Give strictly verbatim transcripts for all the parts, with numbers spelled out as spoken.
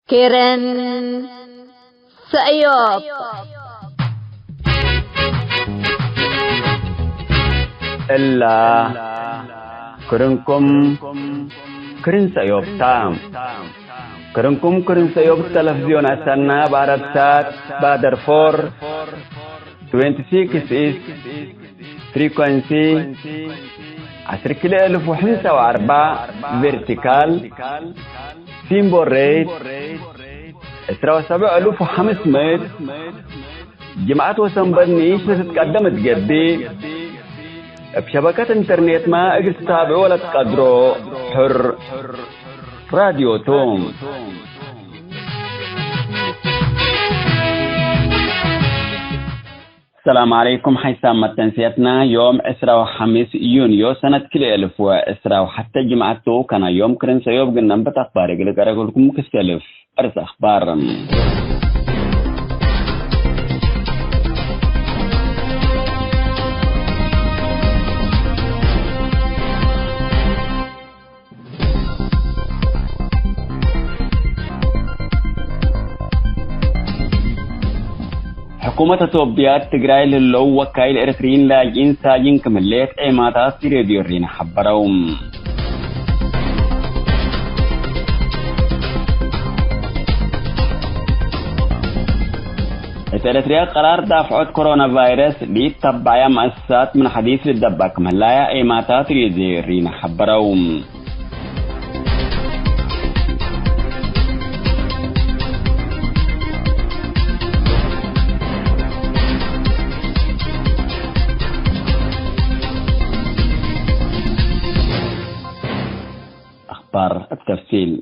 ክርን ሰእዮብ። እላ ክርንኩም ክርን ሰእዮብ ታ። ክርንኩም ክርን ሰእዮብ ተለፍዝዮን አሰና፣ በአረብሳት፣ ባደርፎር፣ ትዌንቲ ሲክስ ኢስት ፍሪኮንሲ፣ ዐስር ክልኤ እልፍ ወሕምሳ ወአርበዕ ቬርቲካል፣ ሲምቦል ሬት፣ ዕስራ ወሰብዕ እልፍ ወሐምስ ምእት፣ ጅምዐት ወሰንበት ንኢሽ ለትትቀደም እት ገብእ፣ እብ ሸበከት ኢንተርኔትመ እግል ትታብዖ ለትቀድሮ ሕር ራድዮ ቱ። ሰላም ዐለይኩም። ሐይሳም መተንስየትና ዮም ዕስራ ወሐምስ ዩንዮ ሰነት ክልኤ እልፍ ወዕስራ ወሐተ ጅምዐት ቱ። ከና ዮም ክርን ሰእዮብ ግነንበት አክባር እግል ቀረግልኩም ክሰልፍ። እርስ አክባር። ሕኩመት አቶብያ ትግራይ ለህለው ወካይል ኤረትርይን ላጅኢን ሳጅን ክም ህሌት ዔማታት ሬድዮ ሪና ሐበረው። እት ኤረትርያ ቀራር ዳፍዖት ኮሮና ቫይረስ ሊተበዐያ መአሰሳት ምን ሐዲስ ልደበእ ክም ህላያ ዔማታት ሬድዮ ሪና ሐበረው። አኽባር እብ ተፍሲል።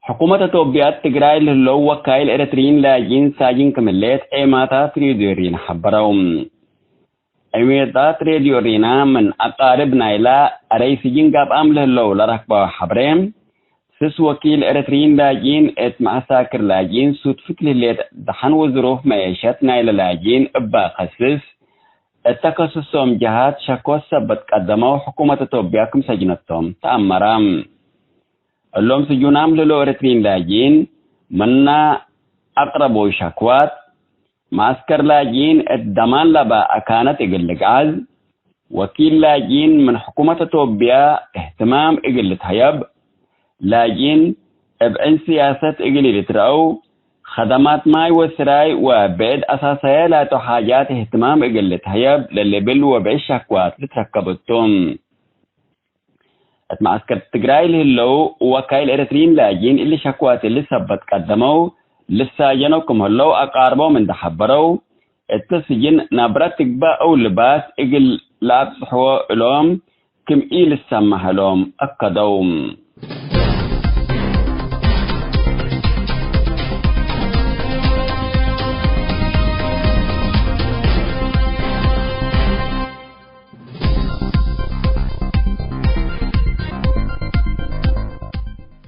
ሕኩመት አቶብያ ትግራይ ለህለው ወካይል ኤረትርይን ላጅኢን ሳጅን ክም ህሌት ዔማታት ሬድዮ ሪና ሐበረው። ዔማታት ሬድዮ ሪና ምን አቃርብ ናይላ አረይ ስጅን ጋብአም ለህለው ለረክበው ሐብሬ፣ ስስ ወኪል ኤረትርይን ላጅኢን እት መዐሳክር ላጅኢን ሱድፍት ለህሌት ደሐን ወዝሩፍ መዔሸት ናይለ ላጅኢን እበ ከስስ፣ እተ ከስሶም ጀሃት ሸኮት ሰበት ቀደመው ሕኩመት አቶብያ ክም ሰጅነቶም ተአመረ። እሎም ስጁናም ለህለው ኤረትርይን ላጅኢን ምና አቅረበው ሸክዋት፣ መዐስከር ላጅኢን እት ደማን ለበ አካነት እግል ልግዓዝ፣ ወኪል ላጅኢን ምን ሕኩመት አቶብያ እህትማም እግል ልትሀየብ፣ ላጅኢን እብ ዕን ስያሰት እግል ኢልትረአው፣ ከደማት ማይ ወስራይ ወብዕድ አሳሳየ ላቱ ሓጃት እህትማም እግል ልትሀየብ ለልብል ወብዕድ ሸክዋት ልትረከብ እቱ። እት መዐስከር ትግራይ ለህለው ወካይል ኤረትርይን ላጅኢን እሊ ሸክዋት እሊ ሰበት ቀደመው ልሳጀነው ክም ህለው አቃርቦም እንዴ ሐበረው፣ እተ ስጅን ናብረ ትግባእ አው ልባስ እግል ለአብጽሕዎ እሎም ክም ኢልሰመሕ እሎም አከደው።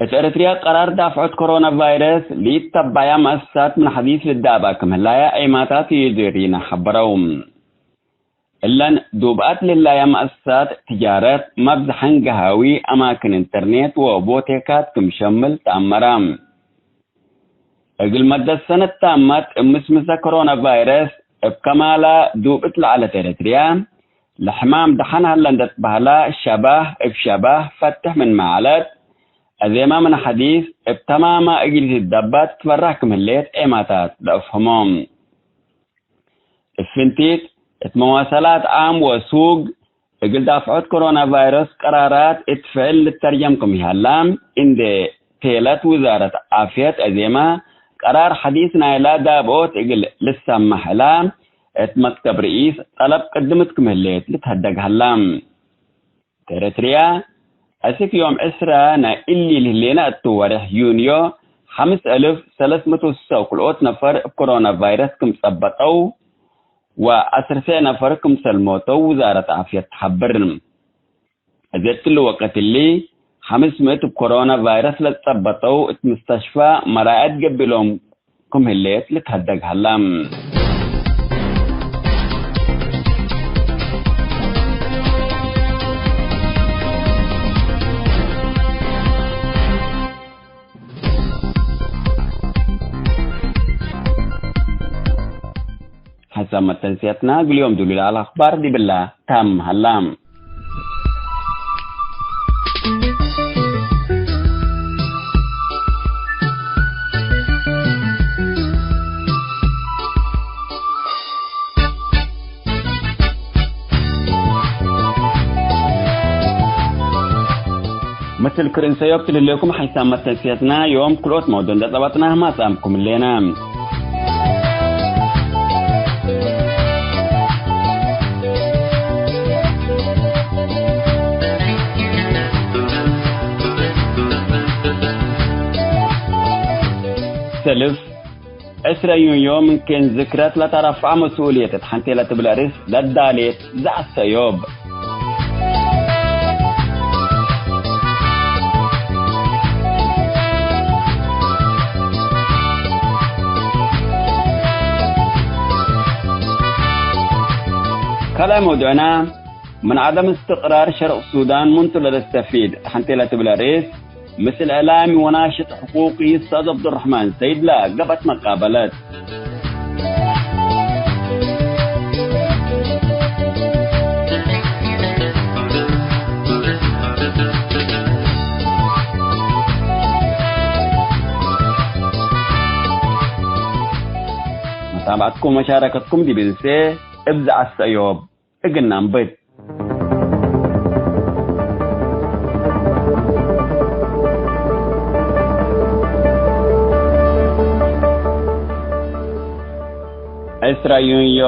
እት ኤረትርያ ቀራር ዳፍዖት ኮሮና ቫይረስ ሊተበዐያ መአሰሳት ምን ሐዲስ ልዳበእ ክም ህላያ ዔማታት ሬድዮ ሪና ሐበረው። እለን ዱብአት ለህላያ መአሰሳት ትጃረት፣ መብዝሐን ገሃዊ አማክን ኢንተርኔት ወቦቴካት ክም ሸምል ተአመረ። እግል መደት ሰነት ታመት እብ ምስምሰ ኮሮና ቫይረስ እብ ከማላ ዱብ እት ለዐለት ኤረትርያ፣ ለሕማም ደሐን ሀለ እንዴ ትበህላ፣ ሸባህ እብ ሸባህ ፈትሕ ምንመ ዐለት፣ አዜመ ምን ሐዲስ እብ ተማመ እግል ኢትትደበጥ ትፈረህ ክም ህሌት ዔማታት ለአፍህሞ። እብ ፍንቲት እት መዋሰላት ዓም ወሱግ እግል ዳፍዖት ኮሮና ቫይረስ ቀራራት እት ፍዕል ልተርጀም ክም ይሀላ እንዴ ቴለት፣ ውዛረት ዓፍየት አዜመ ቀራር ሐዲስ ናይላ ዳብኦት እግል ልሰመሕ እላ እት መክተብ ርኢስ ጠለብ ቅድምት ክም ህሌት ልትሀደግ ሀላ። ኤረትርያ፣ አስክ ዮም ዕስራ ናይ እሊ ለህሌነ እቱ ወሬሕ ዩንዮ፣ ሐምስ አልፍ ሰለስ ምእት ወስሳ ወክልኦት ነፈር እብ ኮሮና ቫይረስ ክም ጸበጠው ወዐስር ሴዕ ነፈር ክምሰል ሞተው ውዛረት ዓፍየት ተሐብር። እዘ እትሊ ወቅት እሊ፣ ሐምስ ምእት እብ ኮሮና ቫይረስ ለጸበጠው እት ምስተሽፋ መራየት ገብእሎም ክም ህሌት ልትሀደግ ሀላ። ሐይሳም መተንስየትና እግል ዮም ዱሉይ ለዐለ አኽባር ዲብላ ታም ሀላ። ምስል ክርእን ሰዮብ ትልሌኩም ሐይሳም መተንስየትና ዮም ክልኦት መውዱዕ እንዴ ጸበጥና ማጽአምኩም ህሌነ። ሰልፍ ዕስረ ዩንዮ ምን ኬን ዝክረት ለተረፍዐ መስኡልየት እት ሐንቴ ለትብል አርእስ ለዳሌት ዘዐሰዮብ። ካልኣይ መውዱዕና፣ ምን ዐደም እስትቅራር ሸርቅ ሱዳን ምንቱ ለለስተፊድ እት ሐንቴ ለትብል አርእስ፣ ምስል እዕላሚ ወናሽጥ ሕቁቂ ኡስታዝ ዐብዱረሕማን ሰይድ ለገብአት መቃበለት። መታብዐትኩም ወመሻረከትኩም ዲብ እንሴ እብ ዘዐሰዮብ። እግል ነአንብት። ዕስረ ዩንዮ፣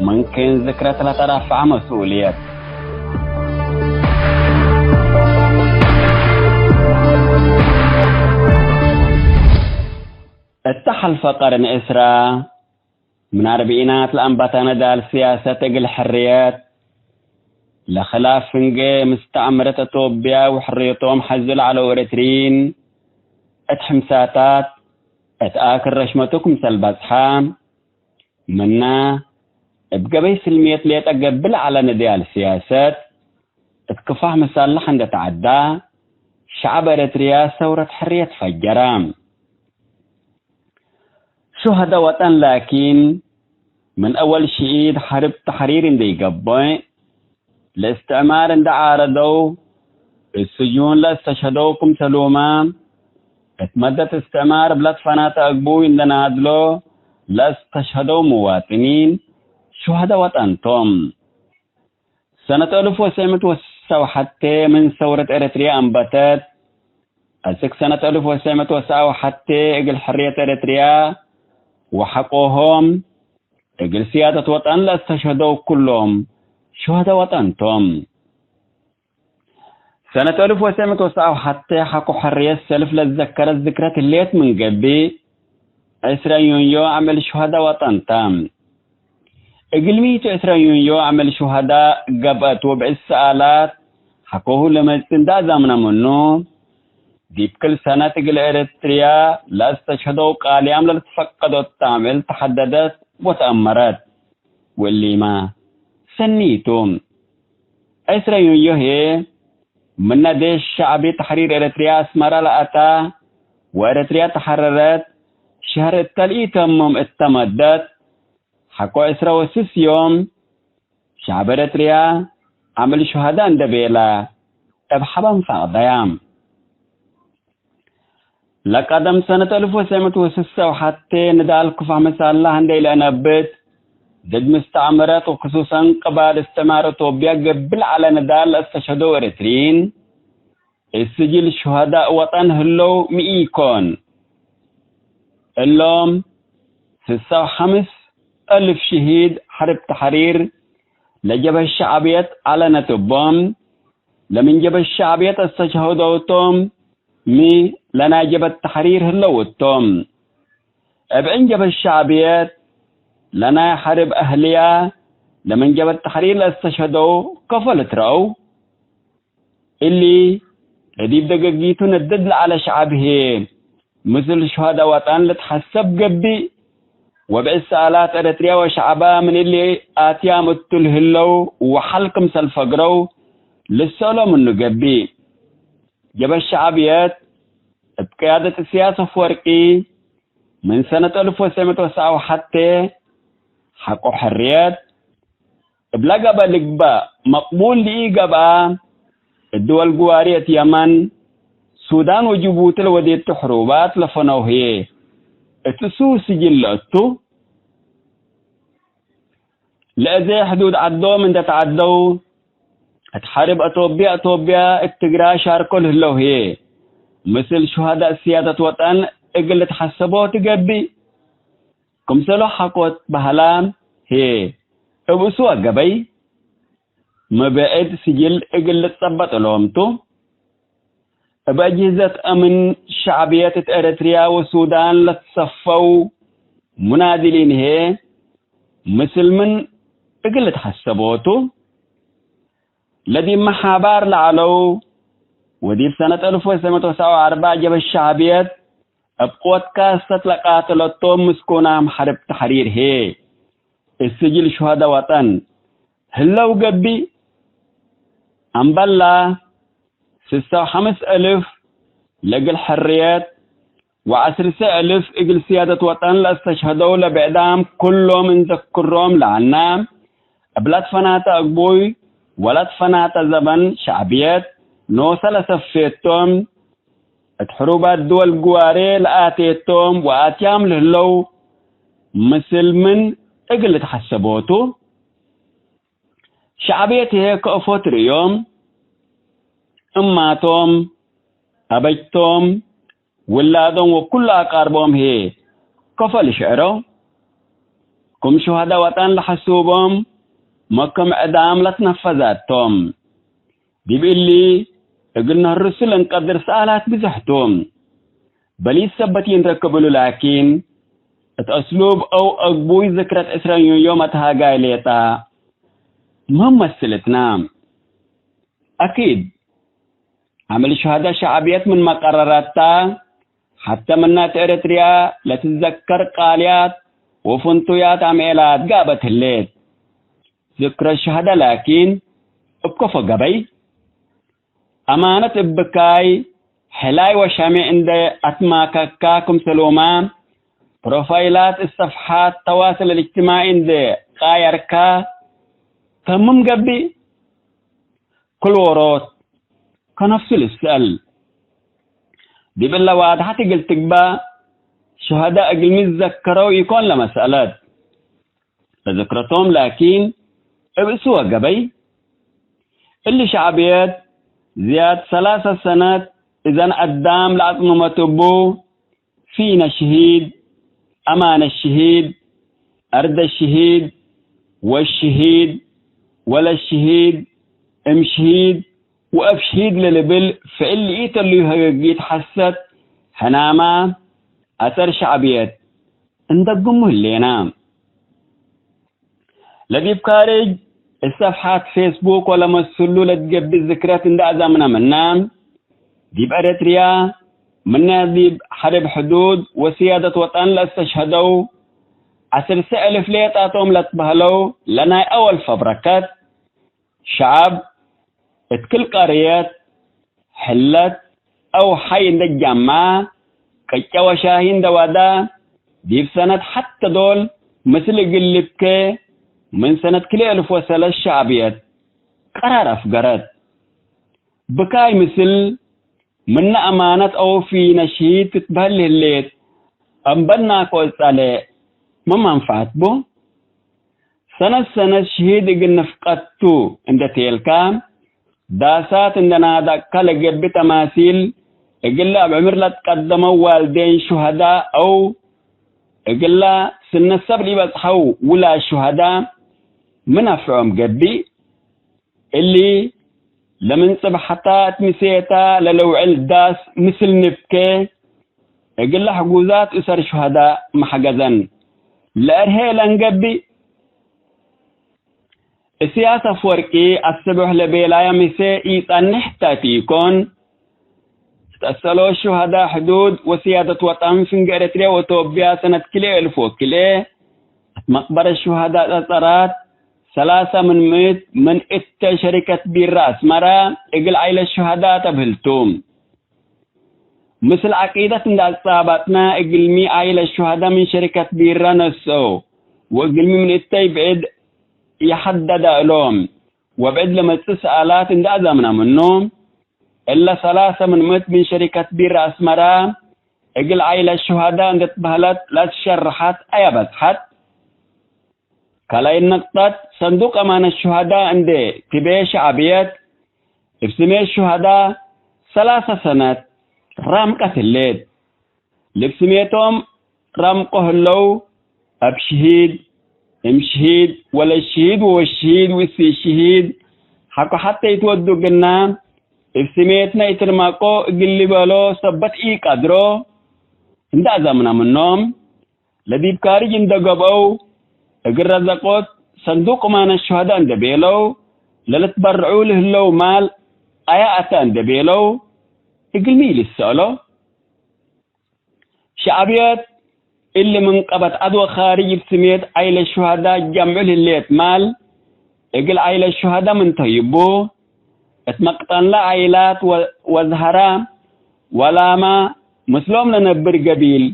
ምን ኬን ዝክረት ለተረፍዐ መስኡልየት። እተ ሐልፈ ቀርን ዕስራ፣ ምን አርብዒናት ለአንበተ ንዳል ስያሰት እግል ሕርየት፣ ለክላፍ ፍንጌ ምስተዕምረት አቶብያ ወሕርየቶም ሐዙ ለዐለው ኤረትርዪን፣ እት ሕምሳታት እት አክር ረሽመቱ ክምሰል በጽሐ፣ ምነ እብ ገበይ ስልምየት ሌጠ ገብእ ለዐለ ንዳል ስያሰት፣ እት ክፋሕ መሳልሕ እንዴ ተዐዳ፣ ሸዐብ ኤረትርያ ሰውረት ሕርየት ፈጀረ። ሹሀደ ወጠን ላኪን፣ ምን አወል ሽኢድ ሐርብ ተሕሪር እንዴ ኢገብእ፣ ለእስትዕማር እንዴ ዓረደው፣ እት ስጁን ለእስተሸህደው ክምሰሉመ፣ እት መደት እስትዕማር እብ ለትፈናተ አግቡይ እንዴ ናድሎ ለእስተሸህደው ሙዋጥኒን ሹሀደ ወጠን ቶም። ሰነት አልፍ ወትሰዕ ምእት ወስሳ ወሐቴ ምን ሰውረት ኤረትርያ አንበተት፣ አስክ ሰነት አልፍ ወትሰዕ ምእት ወስሳ ወሐቴ እግል ሕርየት ኤረትርያ ወሐቆሆም እግል ስያደት ወጠን ለአስተሸህደው ኩሎም ሹሀደ ወጠን ቶም። ሰነት አልፍ ወትሰዕ ምእት ወስሳ ወሐቴ ሐቆ ሕርየት ሰልፍ ለትዘከረት ዝክረት ህሌት ምን ገብእ፣ ዕስረ ዩንዮ አምዕል ሹሀደ ወጠን ተ። እግልሚ ቱ ዕስረ ዩንዮ አምዕል ሹሀዳ ገብአት ወብዕድ ሰኣላት ሐቆሁ ለመጽእ እንዴ አዛምነ ምኑ፣ ዲብ ክል ሰነት እግል ኤረትርያ ለአስተሽሀደው ቃልያም ለልትፈቀዶ ተአምዕል ተሐደደት ወተአመረት። ወእሊመ ሰኒ ቱ። ዕስረ ዩንዮ ህዬ፣ ምነ ዴሽ ሸዕቢ ተሕሪር ኤረትርያ አስመረ ለአታ ወኤረትርያ ተሐረረት፣ ሸህር እተ ለኢተምም እተ መደት፣ ሐቆ ዕስረ ወስስ ዮም፣ ሸዕብ ኤረትርያ አምዕል ሹሀዳ እንዴ ቤለ፣ እብ ሐበን ፈቅደያ። ለቀደም ሰነት አልፍ ወትሰዕ ምእት ወስሳ ወሐቴ ንዳል ክፋሕ መሳላህ እንዴ ኢለአነብት፣ ድድ ምስተዕምረት ወክሱሰን ቅባል እስትዕማር ኢትዮጵያ ገብእ ለዐለ ንዳል ለአስተሽሀደው ኤረትርዪን፣ እት ስጅል ሹሀዳእ ወጠን ህለው ሚ ኢኮን። እሎም ስሳ ወሐምስ አልፍ ሽሂድ ሐርብ ተሕሪር ለጀብሀት ሸዕብየት ዐለነት እቦም፣ ለምን ጀብሀት ሸዕብየት አስተሽሀደው ቶም ሚ ለናይ ጀብሀት ተሕሪር ህለው እቶም። እብ ዕን ጀብሀት ሸዕብየት ለናይ ሐርብ አህልያ ለምን ጀብሀት ተሕሪር ለአስተሽሀደው ከፎ ልትረአው። እሊ ለዲብ ደገጊቱ ነድድ ለዐለ ሸዐብ ህዬ፣ ምስል ሹሀደ ወጠን ልትሐሰብ ገብእ፣ ወብዕድ ሰኣላት ኤረትርያ ወሸዐባ ምን እሊ ኣትያም እቱ ለህለው ወሐል ክምሰል ፈግረው ልሰአሎ ምኑ ገብእ። ጀብሀት ሸዕብየት እብ ቅያደት እስያስ አፍወርቂ ምን ሰነት አልፍ ወትሰዕ ምእት ወትስዓ ወሐቴ ሐቆ ሕርየት እብ ለገብአ ልግበእ መቅቡል ለኢገብአ፣ እት ድወል ግዋሬ እት የመን፣ ሱዳን ወጅቡቲ ለወዴቱ ሕሩባት ለፈነው ህዬ፣ እት እሱ ስጅል ለእቱ፣ ለእዜ ሕዱድ ዐዶም እንዴ ተዐደው፣ እት ሐርብ አቶብየ፣ አቶብየ እት ትግራይ ሻርኮ ለህለው ህዬ፣ ምስል ሹሀዳእ ስያደት ወጠን እግል ልትሐሰቦ ትገብእ። ክምሰሉ ሐቆት በህላ ህዬ፣ እብ እሱ ወገበይ፣ ሚ ብዕድ ስጅል እግል ልትጸበጥ እሎም ቱ። እብ አጅህዘት አምን ሸዕብየት እት ኤረትርያ ወሱዳን ለትሰፈው ሙናድሊን ህዬ፣ ምስል ምን እግል ልትሐሰቦ ቱ። ለዲብ መሓባር ለዐለው ወዲብ ሰነት አልፍ ወትሰዕ ምእት ወሰብዓ ወአርበዕ ጀብህት ሸዕብየት እብ ቅወት ካሰት ለቃተለቶም ምስኩናም ሐርብ ተሕሪር ህዬ፣ እት ስጅል ሹሀደ ወጠን ህለው ገብእ። አምበላ፣ ስሳ ወሐምስ አልፍ ለእግል ሕርየት ወዐስርሰ አልፍ እግል ስያደት ወጠን ለአስተሽሀደው ለብዕዳም ኩሎም እንዘክሮም ለዐልነ፣ እብ ለትፈናተ አግቡይ ወለትፈናተ ዘበን ሸዕብየት ኖሰ ለሰፌቶም፣ እት ሕሩባት ድወል ግዋሬ ለአቴቶም ወአትያም ለህለው ምስል ምን እግል ልትሐሰቦ ቱ። ሸዕብየት ህዬ ከእፎ ትርእዮም፣ እማቶም፣ አበጅቶም፣ ውላዶም ወኩሉ አቃርቦም ህዬ ከፎ ልሽዕሮ። ክም ሹሀደ ወጠን ለሐሱቦም፣ ሚ ክም ዕዳም ለትነፈዛቶም። ዲብ እሊ እግል ነህርሱ ለእንቀድር ሰኣላት ብዞሕ ቱ። በሊስ ሰበት ኢንረክብ እሉ ላኪን፣ እት አስሉብ አው አግቡይ ዝክረት ዕስረን ዮም አትሃጋይ ሌጠ ሚ መስልትነ? አኪድ፣ አምዕል ሹሀደ ሸዕብየት ምን መቀረረተ፣ ሐተ ምነ እት ኤረትርያ ለትዘከር ቃልያት ወፍንቱያት አምዔላት ጋበት ህሌት። ዝክረ ሸሀደ ላኪን እብ ከፎ ገበይ። አማነት እብ ብካይ፣ ሕላይ ወሸሜዕ እንዴ አትማከካ ክምሰሎመ፣ ፕሮፋይላት እት ሰፍሓት ተዋስል እልእጅትማዒ እንዴ ቃየርካ፣ ተምም ገብእ። ክል ዎሮት ከነፍሱ ልስአል። ዲብ እለ ዋድሐት እግል ትግበእ፣ ሹሀደ እግል ሚ ትዘከረው ኢኮን ለመስአለት። ለዝክረቶም ላኪን እብ እሱ ወገበይ። እሊ ሸዕብየት ዝያድ ሰላሰ ሰነት እዘን አዳም ለአጽመመት እቡ፣ ፊነ ሽሂድ፣ አማነ ሽሂድ፣ አርደ ሽሂድ፣ ወሽሂድ፣ ወለ ሽሂድ፣ እም ሽሂድ ወአብ ሽሂድ ለልብል ፍዕል ለኢተልዩ ሀገጊት ሐሰት ሕናማ አሰር ሸዕብየት እንደግሙ ህሌና። ለዲብ ካርጅ እት ሰፍሓት ፌስቡክ ወለመስሉ ለትገብእ ዝክረት እንዴ አዘምነ ምነ፣ ዲብ ኤረትርያ ምነ ዲብ ሐርብ ሕዱድ ወስያደት ወጠን ለአስተሽሀደው ዐስርሰ እልፍ ሌጣቶም ለትበህለው ለናይ አወል ፈብረከት ሸዐብ እት ክል ቀርየት፣ ሕለት አው ሐይ እንዴ ጃምዐ፣ ቅጨ ወሻሂ እንዴ ወደ፣ ዲብ ሰነት ሐቴ ዶል ምስል እግል ልብኬ፣ ምን ሰነት ክልኤ እልፍ ወሰለስ ሸዕብየት ቀራር አፍገረት። ብካይ ምስል ምነ አማነት አው ፊነ ሽሂድ ትትበህል ህሌት፣ አምበናኮ እጸሌ ሚ መንፈዐት ቡ? ሰነት ሰነት ሽሂድ እግል ንፍቀድ ቱ እንዴ ቴልካ፣ ዳሳት እንዴ ናደቅከ ለገብእ ተማሲል፣ እግለ እብ ዕምር ለትቀደመው ዋልዴን ሹሀዳ አው እግለ ስነት ሰብ ለኢበጽሐው ውላድ ሹሀዳ ሚ ነፍዖም ገብእ? እሊ ለምን ጽብሐታ እት ምሴታ ለለውዕል ዳስ ምስል ንፍኬ፣ እግለ ሕጉዛት እሰር ሹሀዳ መሐገዘን ለእርሄ ለእንገብእ። እስያስ አፍወርቂ አስቡሕ ለቤላያ ምሴ ኢጸንሕ ተ ኢኮን? እት አሰሎ ሹሀዳ ሕዱድ ወስያደት ወጠን ፍንጌ ኤረትርያ ወኢትዮጵያ ሰነት ክልኤ እልፍ ወክልኤ፣ እት መቅበረት ሹሀዳ ጸጸራት ሰላሳ ምን ምእት ምን እተ ሸሪከት ቢራ አስመረ እግል ዓይለት ሹሀዳ ተብህል ቱ። ምስል ዐቂደት እንዴ አትጻባጥነ፣ እግልሚ ዓይለት ሹሀዳ ምን ሸሪከት ቢራ ነስኦ ወእግልሚ ምን እተይ ብዕድ ይሐደደ እሎም። ወብዕድ ለመጽእ ሰኣላት እንዴ አዛምና ምኑ፣ እለ ሰላሰ ምን ምእት ምን ሸሪከት ቢራ አስመረ እግል ዓይለት ሹሀዳ እንዴ ትበህለት ለትሸረሐት አያ በጽሐት? ካልኣይት ነቅጠት፣ ሰንዱቅ አማነት ሹሀዳ እንዴ ትቤ ሸዕብየት፣ እብ ስሜት ሹሀዳ ሰላሰ ሰነት ራምቀት ህሌት። ልብ ስሜቶም ረምቆ ህለው፣ እብ ሽሂድ፣ እም ሽሂድ፣ ወለት ሽሂድ ወወሽሂድ ወእሲት ሽሂድ፣ ሐቆ ሐቴ ኢትወዱ እግልና፣ እብ ስሜትነ ኢትርመቆ እግል ሊበሎ ሰበት ኢቀድሮ፣ እንዴ አዘምነ ምኖም፣ ለዲብ ካርጅ እንዴ ገብአው፣ እግል ረዘቆት ሰንዱቅ እማነት ሹሀዳ እንዴ ቤለው፣ ለልትበርዑ ለህለው ማል አያ አተ እንዴ ቤለው፣ እግልሚ ኢልትሰአሎ። ሸዕብየት እሊ ምን ቀበት ዐድ ወካርጅ እብ ስሜት ዓይለት ሹሀዳ ጀምዑ ለህሌት ማል፣ እግል ዓይለት ሹሀዳ ምን ተይቡ፣ እት መቅጠንለ ዓይላት ወ-፣ ወዝሀራ ወላመ ምስሎም ለነብር ገቢል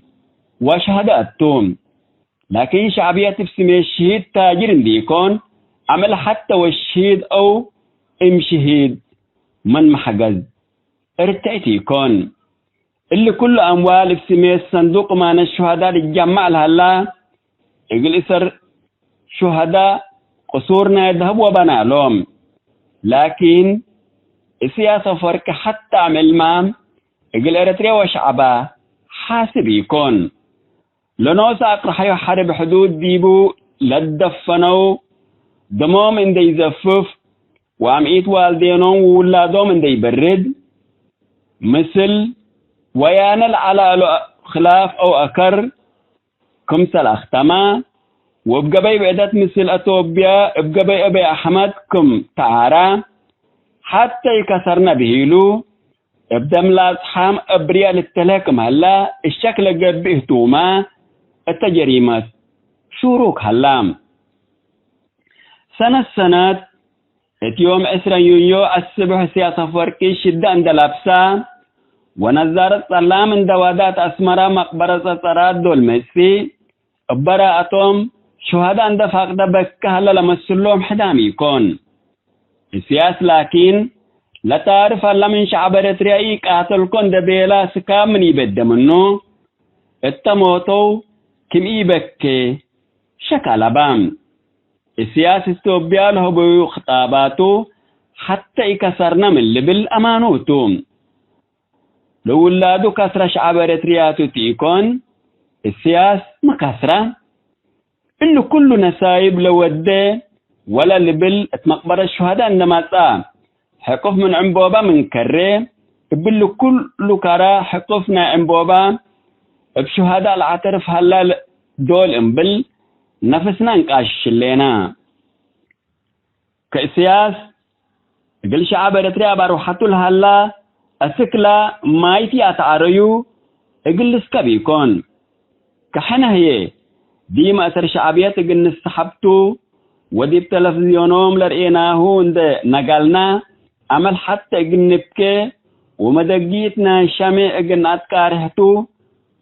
ወሸሀደ እቱ። ላኪን ሸዕብየት እብ ስሜት ሽሂድ ታጅር እንዲኢኮን፣ አምዕል ሐተ ወሽሂድ አው እም ሽሂድ ምን መሕገዝ እርትዕት ኢኮን። እሊ ኩሉ አምዋል እብ ስሜት ሰንዱቅ እማነት ሹሀዳ ልትጀመዕ ለሀላ፣ እግል እሰር ሹሀዳ ቅሱር ናይ ደሀብ ወበና እሎም። ላኪን፣ እስያስ አፈወርቂ ሐተ አምዕልመ እግል ኤረትርየ ወሸዐባ ሓስብ ኢኮን። ለኖሰ አቅርሐዩ ሐርብ ሕዱድ ዲቡ ለትደፈነው ደሞም እንዴ ይዘፍፍ፣ ወአምዒት ዋልዴኖም ወውላዶም እንዴ ይበርድ፣ ምስል ወያነ ለዐለ እሉ ክላፍ አው አከር ክምሰል አክተመ፣ ወእብ ገበይ ብዕደት ምስል አቶብየ እብ ገበይ አበይ አሕመድ ክም ተአረ፣ ሐቴ ኢከሰርነ ብሂሉ፣ እብ ደም ለአጽሓም እብርየ ልትልሄ ክም ሀለ፣ እሸክ ለገብእ ህቱመ እተ ጀሪመት ሹሩክ ሀለ። ሰነት ሰነት፣ እት ዮም ዕስረ ዩንዮ አስብሕ እስያስ አፈወርቂ ሽደ እንደ ለብሰ፣ ወነዛረት ጸላም እንደ ዋዳት አስመራ መቅበረ ጸጸራት ዶል መጽእ፣ እበ ረአቶም ሹሀዳ እንደ ፋቅደ በከ ሀለ ለመስሎም ሕዳም ኢኮን። እስያስ ላኪን፣ ለታርፍ ሀለ ምን ሸዐብ ኤረትርያ ኢቃተልኮ እንደ ቤለ ስካብ ምን ኢበደ ምኑ፣ እተ ሞተው ክም ኢበኬ ሸክ አለበ። እስያስ እቶብያ ለሀበዩ ክጣባቱ ሐተ ኢከሰርነ ምን ልብል አማኑ ቱ። ለውላዱ ከስረ ሸዐብ ኤረትርያቱ ቱ ኢኮን፣ እስያስ መከስረ። እሊ ኩሉ ነሳይብ ለወዴ ወለ ልብል እት መቅበረት ሹሀዳ እንደ መጽአ፣ ሕቁፍ ምን ዕንቦባ ምን ከሬ፣ እብሊ ኩሉ ከረ ሕቁፍ ናይ ዕንቦባ እብ ሹሀዳ ለአዕተርፍ ሀላ ለ-፣ ዶል እምብል ነፍስና እንቃሽሽ ህሌና። ከእስያስ እግል ሸዐብ ኤረትርያ አብ አርወሐቱ ለሀላ አስክላ ማይት ይአትዓረዩ እግል ልስከብ ኢኮን። ከሕነ ህዬ፣ ዲመ አሰር ሸዕብየት እግል ንሰሐብ ቱ፣ ወዲብ ተለፍዝዮኖም ለርኤናሁ እንደ ነጋልና፣ አመል ሐተ እግል ንብኬ ወመደጊት ናይ ሸሜዕ እግል ነአትቃርሕ ቱ፣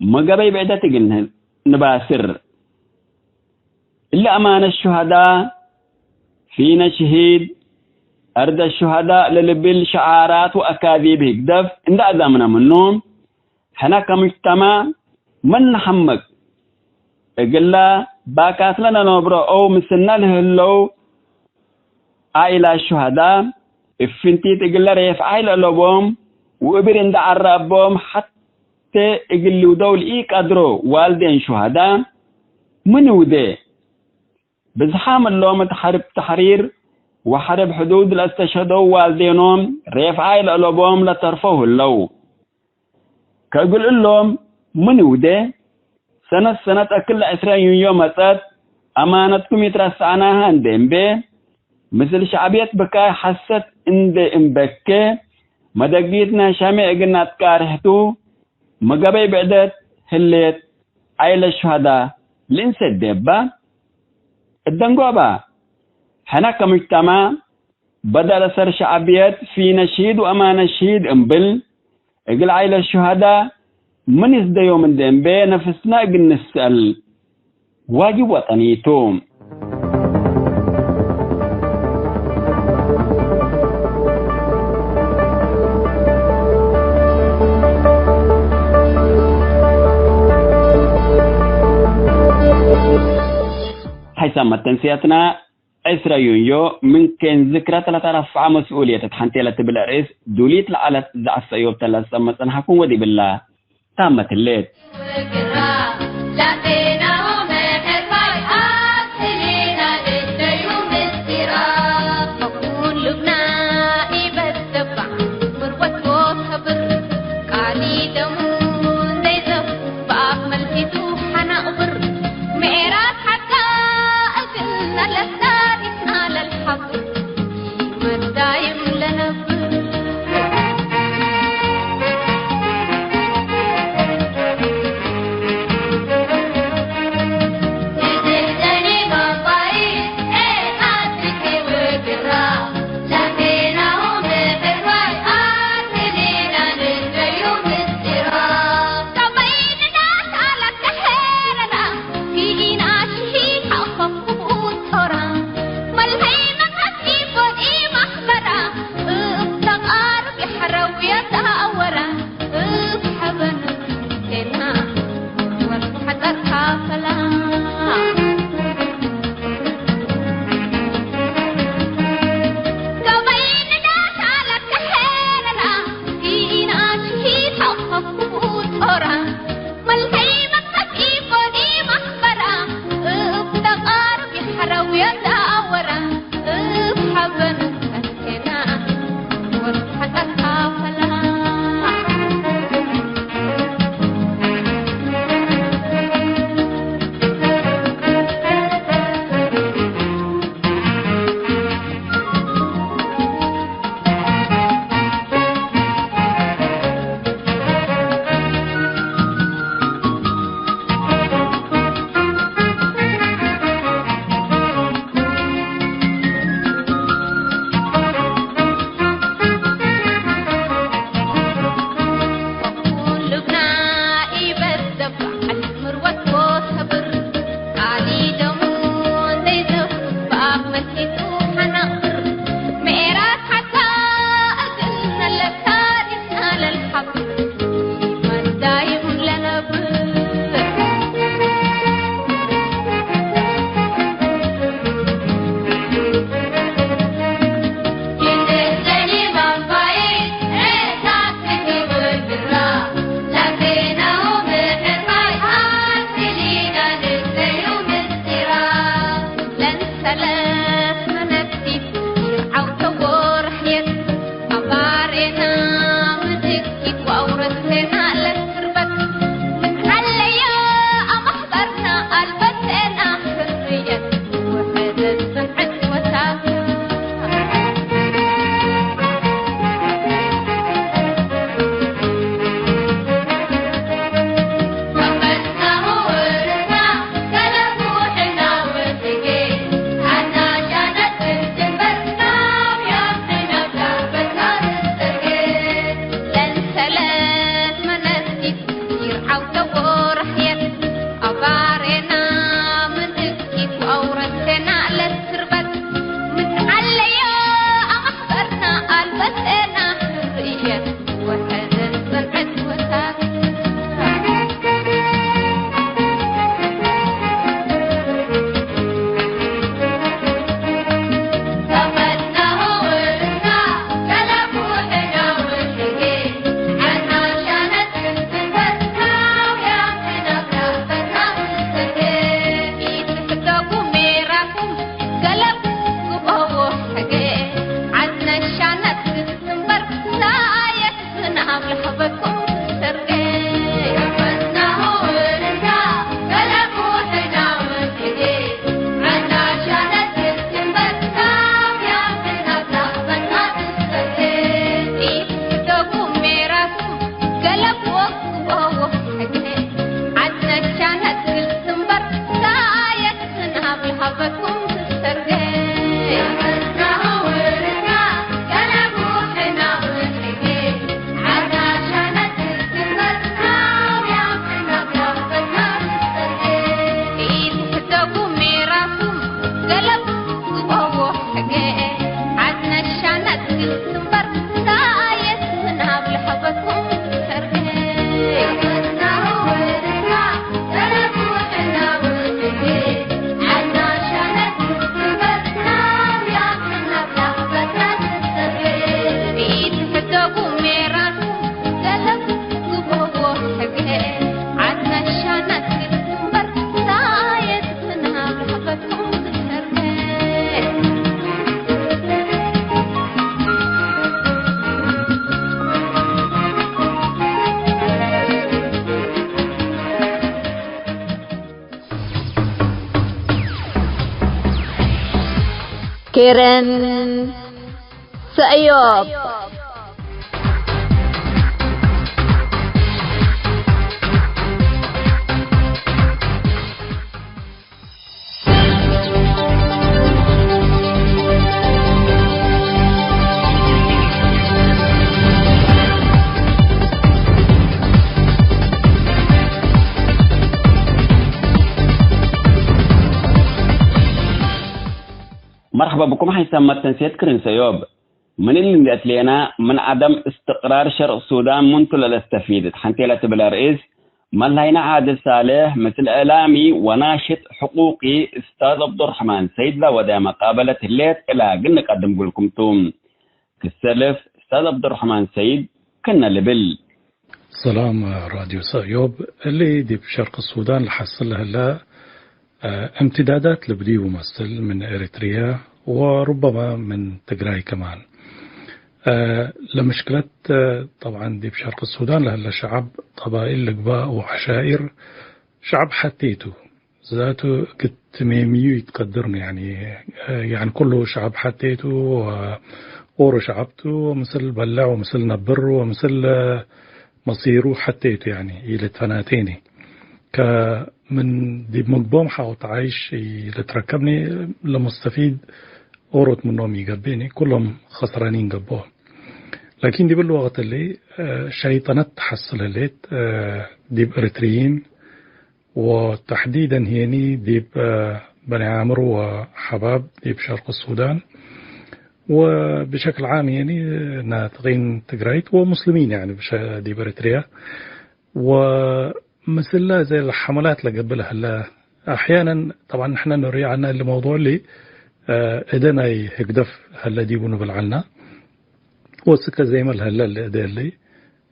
መገበይ ብዕደት እግል ንባስር። እሊ አማነት ሹሀዳ፣ ፊነ ሽሂድ፣ አርደ ሹሀዳ ለልብል ሸዓራት ወአካዚብ ህግደፍ እንደ አዛምነ ምኑ፣ ሕነ ከሙጅተማዕ ምን ነሐምቅ? እግለ ባካትለ ለነብሮ አው ምስልነ ለህለው ዓኢላት ሹሀዳ፣ እብ ፍንቲት እግለ ሬፍዓይ ለአለቦም ወእብር እንደ ዐራቦም ሐቴ እግል ልውደው ለኢቀድሮ ዋልዴን ሹሀዳ ምን ውዴ? ብዝሓም እሎም እት ሐርብ ተሕሪር ወሐርብ ሕዱድ ለአስተሸህደው ዋልዴኖም ሬፍዓይ ለአለቦም ለተርፈው ህለው። ከእግል እሎም ምን ውዴ? ሰነት ሰነት አክል ለዕስረ ዩንዮ መጸት፣ አማነትኩም ኢትረስዐናሀ እንዴ እምቤ፣ ምስል ሸዕብየት ብካይ ሐሰት እንዴ እምበኬ፣ መደጊት ናይ ሸሜዕ እግል ነአትቃርሕ ቱ፣ መገበይ ብዕደት ህሌት፣ ዓይለት ሹሀዳ ልእንሰዴ እባ። እደንጎባ፣ ሕነ ከሙጅተማዕ፣ በደል አሰር ሸዕብየት ፊነ ሽሂድ ወአማነት ሽሂድ እምብል፣ እግል ዓይለት ሹሀዳ ምን ይስደዮም እንዴ እምቤ ነፍስና እግል ንስአል። ዋጅብ ወጠኒ ቱ። ሐይሳም መተንስያትና ዕስረ ዩንዮ ምን ኬን ዝክረ ለተረፈዐ መስኡልየት እት ሐንቴ ለትብል አርእስ ዱሊት ለዐለት ዘዐሰ እዮብ ተለጸ መጽንሐኩም ወዲብላ። ታመት ህሌት። ኬረን ሰእዮብ። መርሐባ ብኩም ሐይሳም መተንሴት ክርን ሰእዮብ። ምን እሊ እንዴ አትሌና፣ ምን ዐደም እስትቅራር ሸርቅ ሱዳን ምንቱ ለለስተፊድ እት ሐንቴ ለትብል ርእስ፣ መላይና ዓድል ሳልሕ ምስል እዕላሚ ወናሽጥ ሕቁቂ እስታዝ ዐብዱረሕማን ሰይድ ለወደ መቃበለት ህሌት እላ እግል ንቀድም እግልኩም ቱ። ክሰልፍ እስታዝ ዐብዱረሕማን ሰይድ ክነ ልብል። ሰላም ራድዮ ሰእዮብ፣ እሊ ዲብ ሸርቅ ሱዳን ለሐስል ለህለ እምትዳዳት ልብድዩ መስል ምን ኤሪትርየ ወሩበማ ምን ትግራይ ከማን። ለምሽክለት ጠብዓን ዲብ ሸርቅ ሱዳን ለህለ ሸዐብ ቀባይል ልግባእ ወዐሻኢር ሸዐብ ሐቴ ቱ። ዛቱ እግል ትሜምዩ ኢትቀድርኒ፣ ያኒ፣ ያኒ ኩሉ ሸዐብ ሐቴ ቱ ወኦሮ ሸዐብ ቱ ወምስል በልዕ ወምስል ነብር ወምስል መሲሩ ሐቴ ቱ፣ ያኒ፣ ኢልትፈናቴኒ። ከምን ዲብ ምግቦም ሐቆ ተዓይሽ ኢልትረከብኒ፣ ለሙስተፊድ ኦሮት ምኖም ኢገብእኒ፣ ኩሎም ኸስራኒን ገብኦ። ላኪን ዲብ እሊ ወቅት እሊ፣ እ፣ ሸይጠነት ተሐስል ህሌት፣ እ፣ ዲብ ኤሪትርይን ወተሕዲደን ህዬኒ ዲብ፣ እ፣ በኒ ዓምር ወሐባብ ዲብ ሸርቅ ሱዳን ወብሸክል ዓም ህዬኒ ናጥቂን ትግራይት ወሙስሊሚን፣ ያኒ፣ ብሸ-፣ ዲብ ኤሪትርያ። ወምስለ እዘ ለሐመላት ለገብእ ለህለ፣ አሕያነን ጠብዓን ንሕነ ንርኤ ዐልነ እሊ መውዱዕ እሊ፣ እ፣ እደ ናይ ህግደፍ ሀለ ዲቡ ንብል ዐልና። ወስከ ዜመ ለህለ እሊ እደ እሊ፣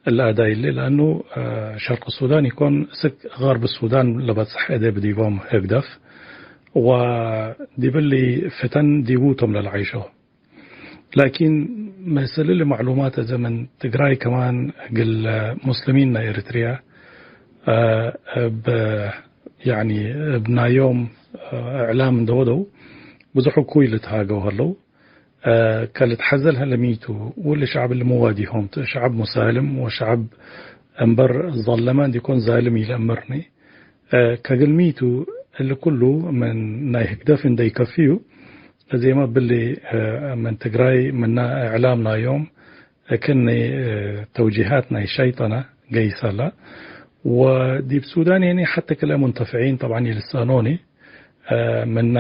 እሊ አዳይ እሊ፣ ለአኑ፣ እ፣ ሸርቅ ሱዳን ኢኮን፣ ስክ ገርብ ሱዳን ለበጽሕ እደ ብዲቦም ህግደፍ፣ ወዲብ እሊ ፍተን ዲቡ ቶም ለለዓይሾ። ላኪን ምስል እሊ መዕሉማት እዘ ምን ትግራይ ከማን እግል ሙስሊሚን ናይ ኤሪትርያ፣ እ፣ እብ፣ ያኒ፣ እብ ናዮም፣ እ፣ እዕላም እንደ ወደው ብዙሕ እኩይ ልትሃገው ሀለው። እ፣ ከልትሐዘል ሀለ ሚ ቱ፣ ወለ ሸዐብ እሊ ምዋዲሆም ቱ፣ ሸዐብ ሙሳልም ወሸዐብ እምበር ዛለመ እንዲኮን ዛልም ኢለአምርኒ። እ፣ ከግልሚቱ እሊ ኩሉ ምን ናይ ህግደፍ እንደ ኢከፍዩ፣ እዜመ እብሊ፣ እ፣ ምን ትግራይ ምና እዕላም ናዮም፣ እክኒ፣ እ፣ ተውጂሃት ናይ ሸይጠነ ገይሰ ለ። ወዲብ ሱዳን የኒ ሐተ ክለ ሙንተፍዒን ጠብዓን ይልሰኖኒ፣ እ፣ ምና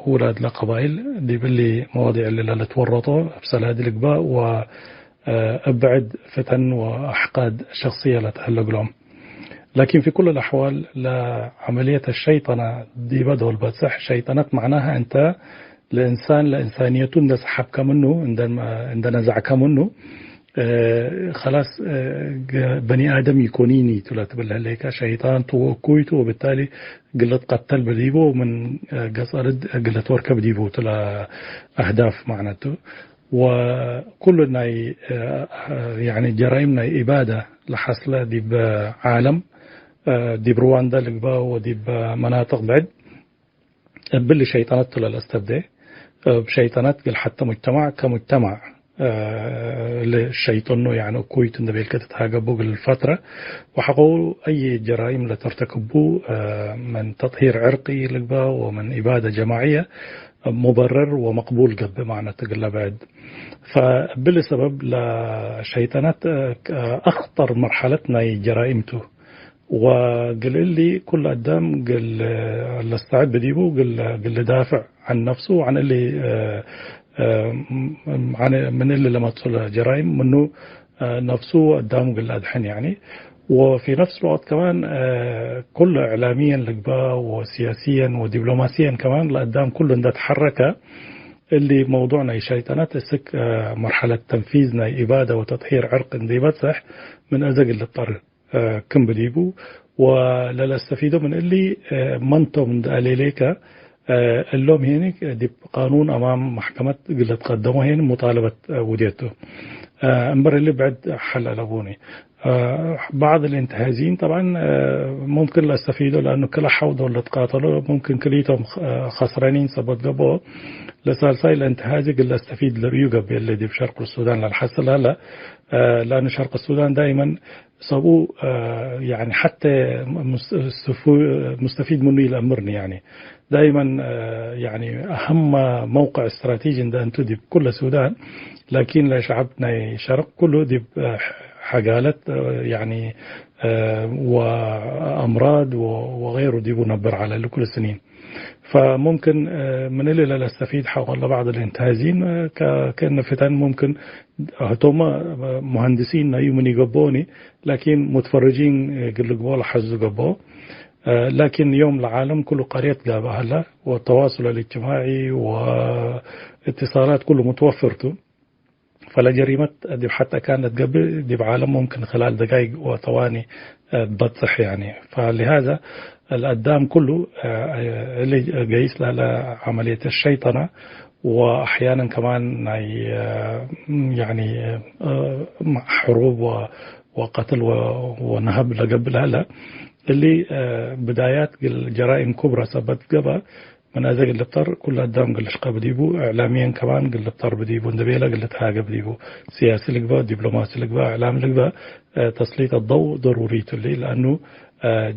ውላድ ለቀባይል ዲብ እሊ መዋዲዕ እሊ ለልትወረጦ እብ ሰላዲ ልግባእ ወ፣ እ፣ እብ ብዕድ ፍተን ወአሕቃድ ሸክስየ ለትሀለ እግሎም። ላኪን ፊ ኩል አልአሕዋል ለዐመልየት ሸይጠነ ዲበ ዶል በጽሕ። ሸይጠነት መዕናሀ እንተ ለእንሳን ለእንሳንየቱ እንደ ሰሐብከ ምኑ፣ እንደ፣ እንደ ነዘዕከ ምኑ፣ እ፣ ከላስ፣ እ፣ ገ-፣ በኒ አደም ኢኮኒኒ ቱ ለትብል ህሌከ፣ ሸይጣን ቱ ወእኩይ ቱ፣ ወብታሊ እግል ልትቀተል ብዲቡ ምን፣ እ፣ ገጸ ርድ እግል ልትወርከብ ዲቡ ቱ ለአህዳፍ ማዕነቱ። ወኩሉ ናይ፣ እ፣ ያኒ ጀራይም ናይ ኢባዳ ለሐስለ ዲብ ዓለም፣ እ፣ ዲብ ሩዋንዳ ልግበእ ወዲብ መናጥቅ ብዕድ እብሊ ሸይጠነት ቱ ለለአስተብዴ። እብ ሸይጠነት እግል ሐተ ሙጅተማዕ ከሙጅተማዕ፣ እ፣ ለሸይጠኑ፣ ያኒ እኩይቱ እንደ ቤልከ ትትሃገቡ እግል ፈትረ። ወሐቆ አይ ጀራይም ለተርተክቡ፣ እ፣ ምን ተጥሂር ዕርቂ ልግበእ ወምን ኢባደ ጀማዕየ ሙበረር ወመቅቡል ገብእ ማዕነት እግለ ብዕድ። ፈእብሊ ሰበብ ለሸይጠነት፣ እ፣ አክጠር መርሐለት ናይ ጀራይም ቱ። ወእግል እሊ ኩሉ አዳም እግል ለስተዕድ ብዲቡ እግል፣ እግል ልዳፍዕ ዐን ነፍሱ ወዐን እሊ፣ እ፣ እ፣ ዐን ምን እሊ ለመጽኡ ለጀራይም ምኑ፣ እ፣ ነፍሱ ወአዳሙ እግል ለአድሕን ያኒ። ወፊ ነፍስ ልወቅት ከማን፣ እ፣ ኩሉ እዕላሚየን ልግበእ ወሲያሲየን ወዲብሎማሲየን ከማን ለአዳም ኩሉ እንደ ተሐረከ እሊ መውዱዕ ናይ ሸይጠነት እስክ፣ እ፣ መርሐለት ተንፊዝ ናይ ኢባደ ወተጥሂር ዕርቅ እንደ ኢበጽሕ ምን አዘ እግል ልጠርር። ክም ብዲቡ ወለለስተፊዶ ምን እሊ መንቶም እንደ አሌሌከ እሎም ሄኒ ዲብ ቃኑን አማም መሕከመት እግል ልትቀደሞ ሄኒ ሙጣለበት ውዴቱ። እምበር እሊ ብዕድ ሐል አለቡኒ። بعض الانتهازيين طبعا ممكن ለስተፊዶ ለአኑ ክለ ሐው ዶል ልትቃተሎ ممكن ክልኢቶም ከስረኒን ሰበት ገብኦ ለሳልሳይ ለእንትሃዚ እግል ለስተፊድ ልርእዩ ገብእ እሊ ዲብ ሸርቅ ሱዳን ለልሐስል ሀለ። ለአኑ ሸርቅ ሱዳን ዳይመን ሰብኡ ያኒ ሐቴ ሙስ-፣ ስፉ-፣ ሙስተፊድ ምኑ ኢለአምርኒ። ያኒ ዳይመን ያኒ አሀመ መውቅዕ እስትራቴጂ እንደ እንቱ ዲብ ኩለ ሱዳን፣ ላኪን ለሸዐብ ናይ ሸርቅ ኩሉ ዲብ ሐጋለት ያኒ ወአምራድ ወ-፣ ወገይሩ ዲቡ ነብር ዐለ ለኩል ስኒን። فممكن ምን እሊ ለለስተፊድ ሐቆለ بعض الانتهازيين ከእነ ፊተን ممكن ህቶመ ሙሀንድሲን ናዩ ምን ኢገብኦኒ ላኪን ሙትፈርጂን እግል ልግበኦ ለሐዙ ገብኦ። ላኪን ዮም ለዓለም ኩሉ ቀርየት ጋብእ ሀለ ወተዋሱል አልእጅትማዒ ወእትሳላት ኩሉ ሙትወፍር ቱ። ፈለጀሪመት ዲብ ሐት አካን ለትገብእ ዲብ ዓለም ሙምክን ክላል ደቃይቅ ወተዋኒ ትበጽሕ ያኒ። ፈሊሃዛ ለአዳም ኩሉ እሊ ገይስ ለሀለ ዐመልየት ሸይጠና ወአሕያነን ከማን ናይ ያኒ ሕሩብ ወ-፣ ወቀትል ወ-፣ ወነሀብ ለገብእ ለሀለ እሊ ብዳያት ግል ጀራኢም ኩብረ ሰበት ገብአ። ምን አዜ እግል ልብጠር ኩሉ አዳም እግል ልሽቀ ብዲቡ፣ እዕላሚየን ከማን እግል ልብጠር ብዲቡ፣ እንዴ ቤለ እግል ልትሃገ ብዲቡ፣ ሲያሲ ልግበእ፣ ዲፕሎማሲ ልግበእ፣ እዕላሚ ልግበእ፣ ተስሊጥ አደው ደሩሪ ቱ እሊ፣ ለአኑ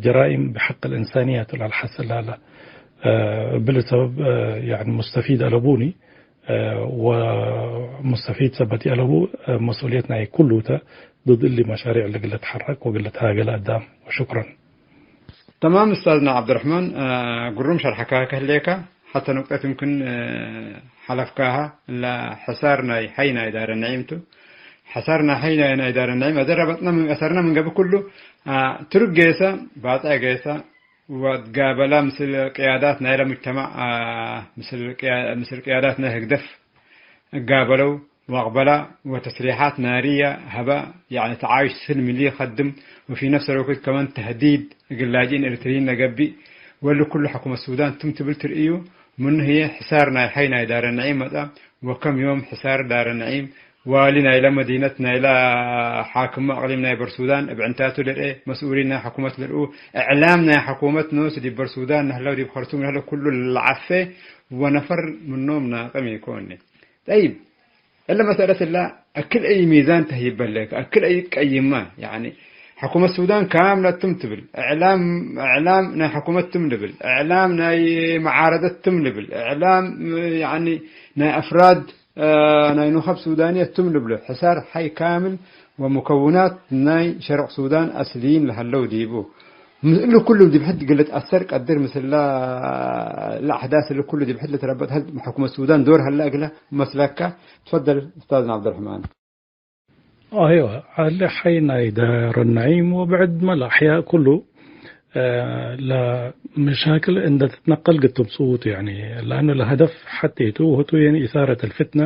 ጀራኢም ብሐቅ ልእንሳንያ ቱ ለልሐስል ላለ፣ እብሊ ሰበብ ያኒ ሙስተፊድ አለቡኒ፣ ወሙስተፊድ ሰበት አለቡ መስኡልየት ናይ ኩሉ ተ፣ ضد እሊ መሻሪዕ እሊ እግል ልትሐረክ ወእግል ልትሃገ ለአዳም። ወሹክረን። ተማም ኡስታዝና ዐብዱረሕማን፣ አ፣ ግሩም ሸርሐካ ከህሌከ፣ ሐተ ኑቅጠት ይምክን፣ አ፣ ሐለፍካሀ፣ እለ ሕሳር ናይ ሐይ ናይ ዳረ ነዒም ቱ። ሕሳር ናይ ሐይ ናይ፣ ናይ ዳረ ነዒም፣ አዜ ረበጥነ ምን፣ አሰርነ ምን ገብእ ኩሉ፣ አ፣ ትሩግ ጌሰ፣ ባጽዕ ጌሰ፣ ወትጋበላ ምስል ቅያዳት ናይለ ሙጅተማዕ፣ አ፣ ምስል ቅያ-፣ ምስል ቅያዳት ናይ ህግደፍ እጋበለው። ወአቅበላ ወተስሪሓት ናርየ ሀበ፣ ያኒ ተዓዩሽ ስልሚ ሊ ከድም፣ ወፊ ነፍስ አልወቅት ከመን ተህዲድ እግል ላጅኢን ኤሪትርይን ለገብእ፣ ወእሊ ኩሉ ሕኩመት ሱዳን ትም ትብል ትርእዩ፣ ምኑ ህዬ ሕሳር ናይ ሐይ ናይ ዳረ ነዒም መጽአ፣ ወከም ዮም ሕሳር ዳረ ነዒም፣ ዋሊ ናይለ መዲነት ናይለ ሓክም አቅሊም ናይ በርሱዳን እብ ዕንታቱ ልርኤ፣ መስኡሊን ናይ ሕኩመት ልርኡ፣ እዕላም ናይ ሕኩመት ኖሱ ዲብ በርሱዳን ነህለው ዲብ ከርቱም ነህለው ኩሉ ለዐፌ ወነፈር ምኖም ናቅም ኢኮኒ። ጠይብ፣ እለ መሰለት እለ አክል አይ ሚዛን ተህይበ ለከ፣ አክል አይ ትቀይማ? ያኒ ሕኩመት ሱዳን ካምለት ትም ትብል፣ እዕላም፣ እዕላም ናይ ሕኩመት ትም ልብል፣ እዕላም ናይ መዓረደት ትም ልብል፣ እዕላም፣ ያኒ ናይ አፍራድ፣ አ፣ ናይ ኑኸብ ሱዳንየት ትም ልብሎ፣ ሕሳር ሐይ ካምል ወሙከውናት ናይ ሸርቅ ሱዳን አስልይን ለሀለው ዲቡ። ም-፣ እሊ ኩሉ ዲብ ሕድ እግል ልትአሰር ቀድር፣ ምስላ ለአሕዳስ እሊ ኩሉ ዲብ ሕድ ልትረበት ሀል ሕኩመት ሱዳን ዶር ሀለ እግለ መስለከ? ትፈደል ኡስታዝና ዐብደርሕማን። አይወ፣ ዐሊ ሐይ ናይ ዳር ነዒም ወብዕድ መ ለአሕያእ ኩሉ፣ አ፣ ለመሻክል እንደ ትትነቀል ግቱም ጽውቱ፣ ያኒ፣ ለአኑ ለሀደፍ ሐቴቱ ወህቱ፣ ያኒ፣ ኢሳረት አልፍትነ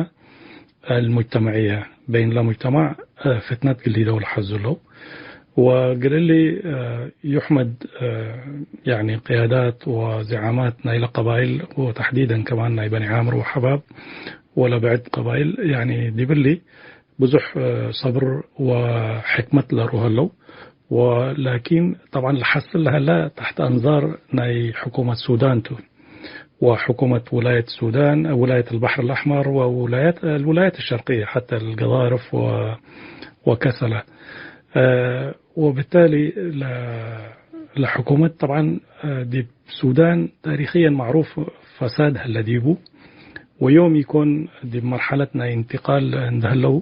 አልሙጅተመዕየ፣ በይን ለሙጅተማዕ፣ አ፣ ፍትነት ግል ሊደው ለሐዙ ለው። ወእግል እሊ፣ አ፣ ዩሕመድ፣ አ፣ ያኒ ቅያዳት ወዚዓማት ናይለ ቀባይል ወተሕዲደን ከማን ናይ በኒ ዓምር ወሐባብ ወለብዕድ ቀባይል፣ ያኒ ዲብሊ ብዙሕ፣ አ፣ ሰብር ወሕክመት ለርኡ ሀለው። ወላኪን ጠብዓን ለሐስል ለሀለ ተሕት አንዛር ናይ ሕኩመት ሱዳን ቱ። ወሕኩመት ውላየት ሱዳን፣ ውላየት አልበሕር አልአሕመር ወውላየት፣ አልውላየት አሸርቅየ ሐተ አልገዳርፍ ወ-፣ ወከሰላ። አ፣ ወብታሊ ለ-፣ ለሕኩመት ጠብዓን፣ አ፣ ዲብ ሱዳን ታሪክየን ማዕሩፍ ፈሳድ ሀለ ዲቡ። ወዮም ኢኮን ዲብ መርሐለት ናይ እንትቃል እንደ ሀለው፣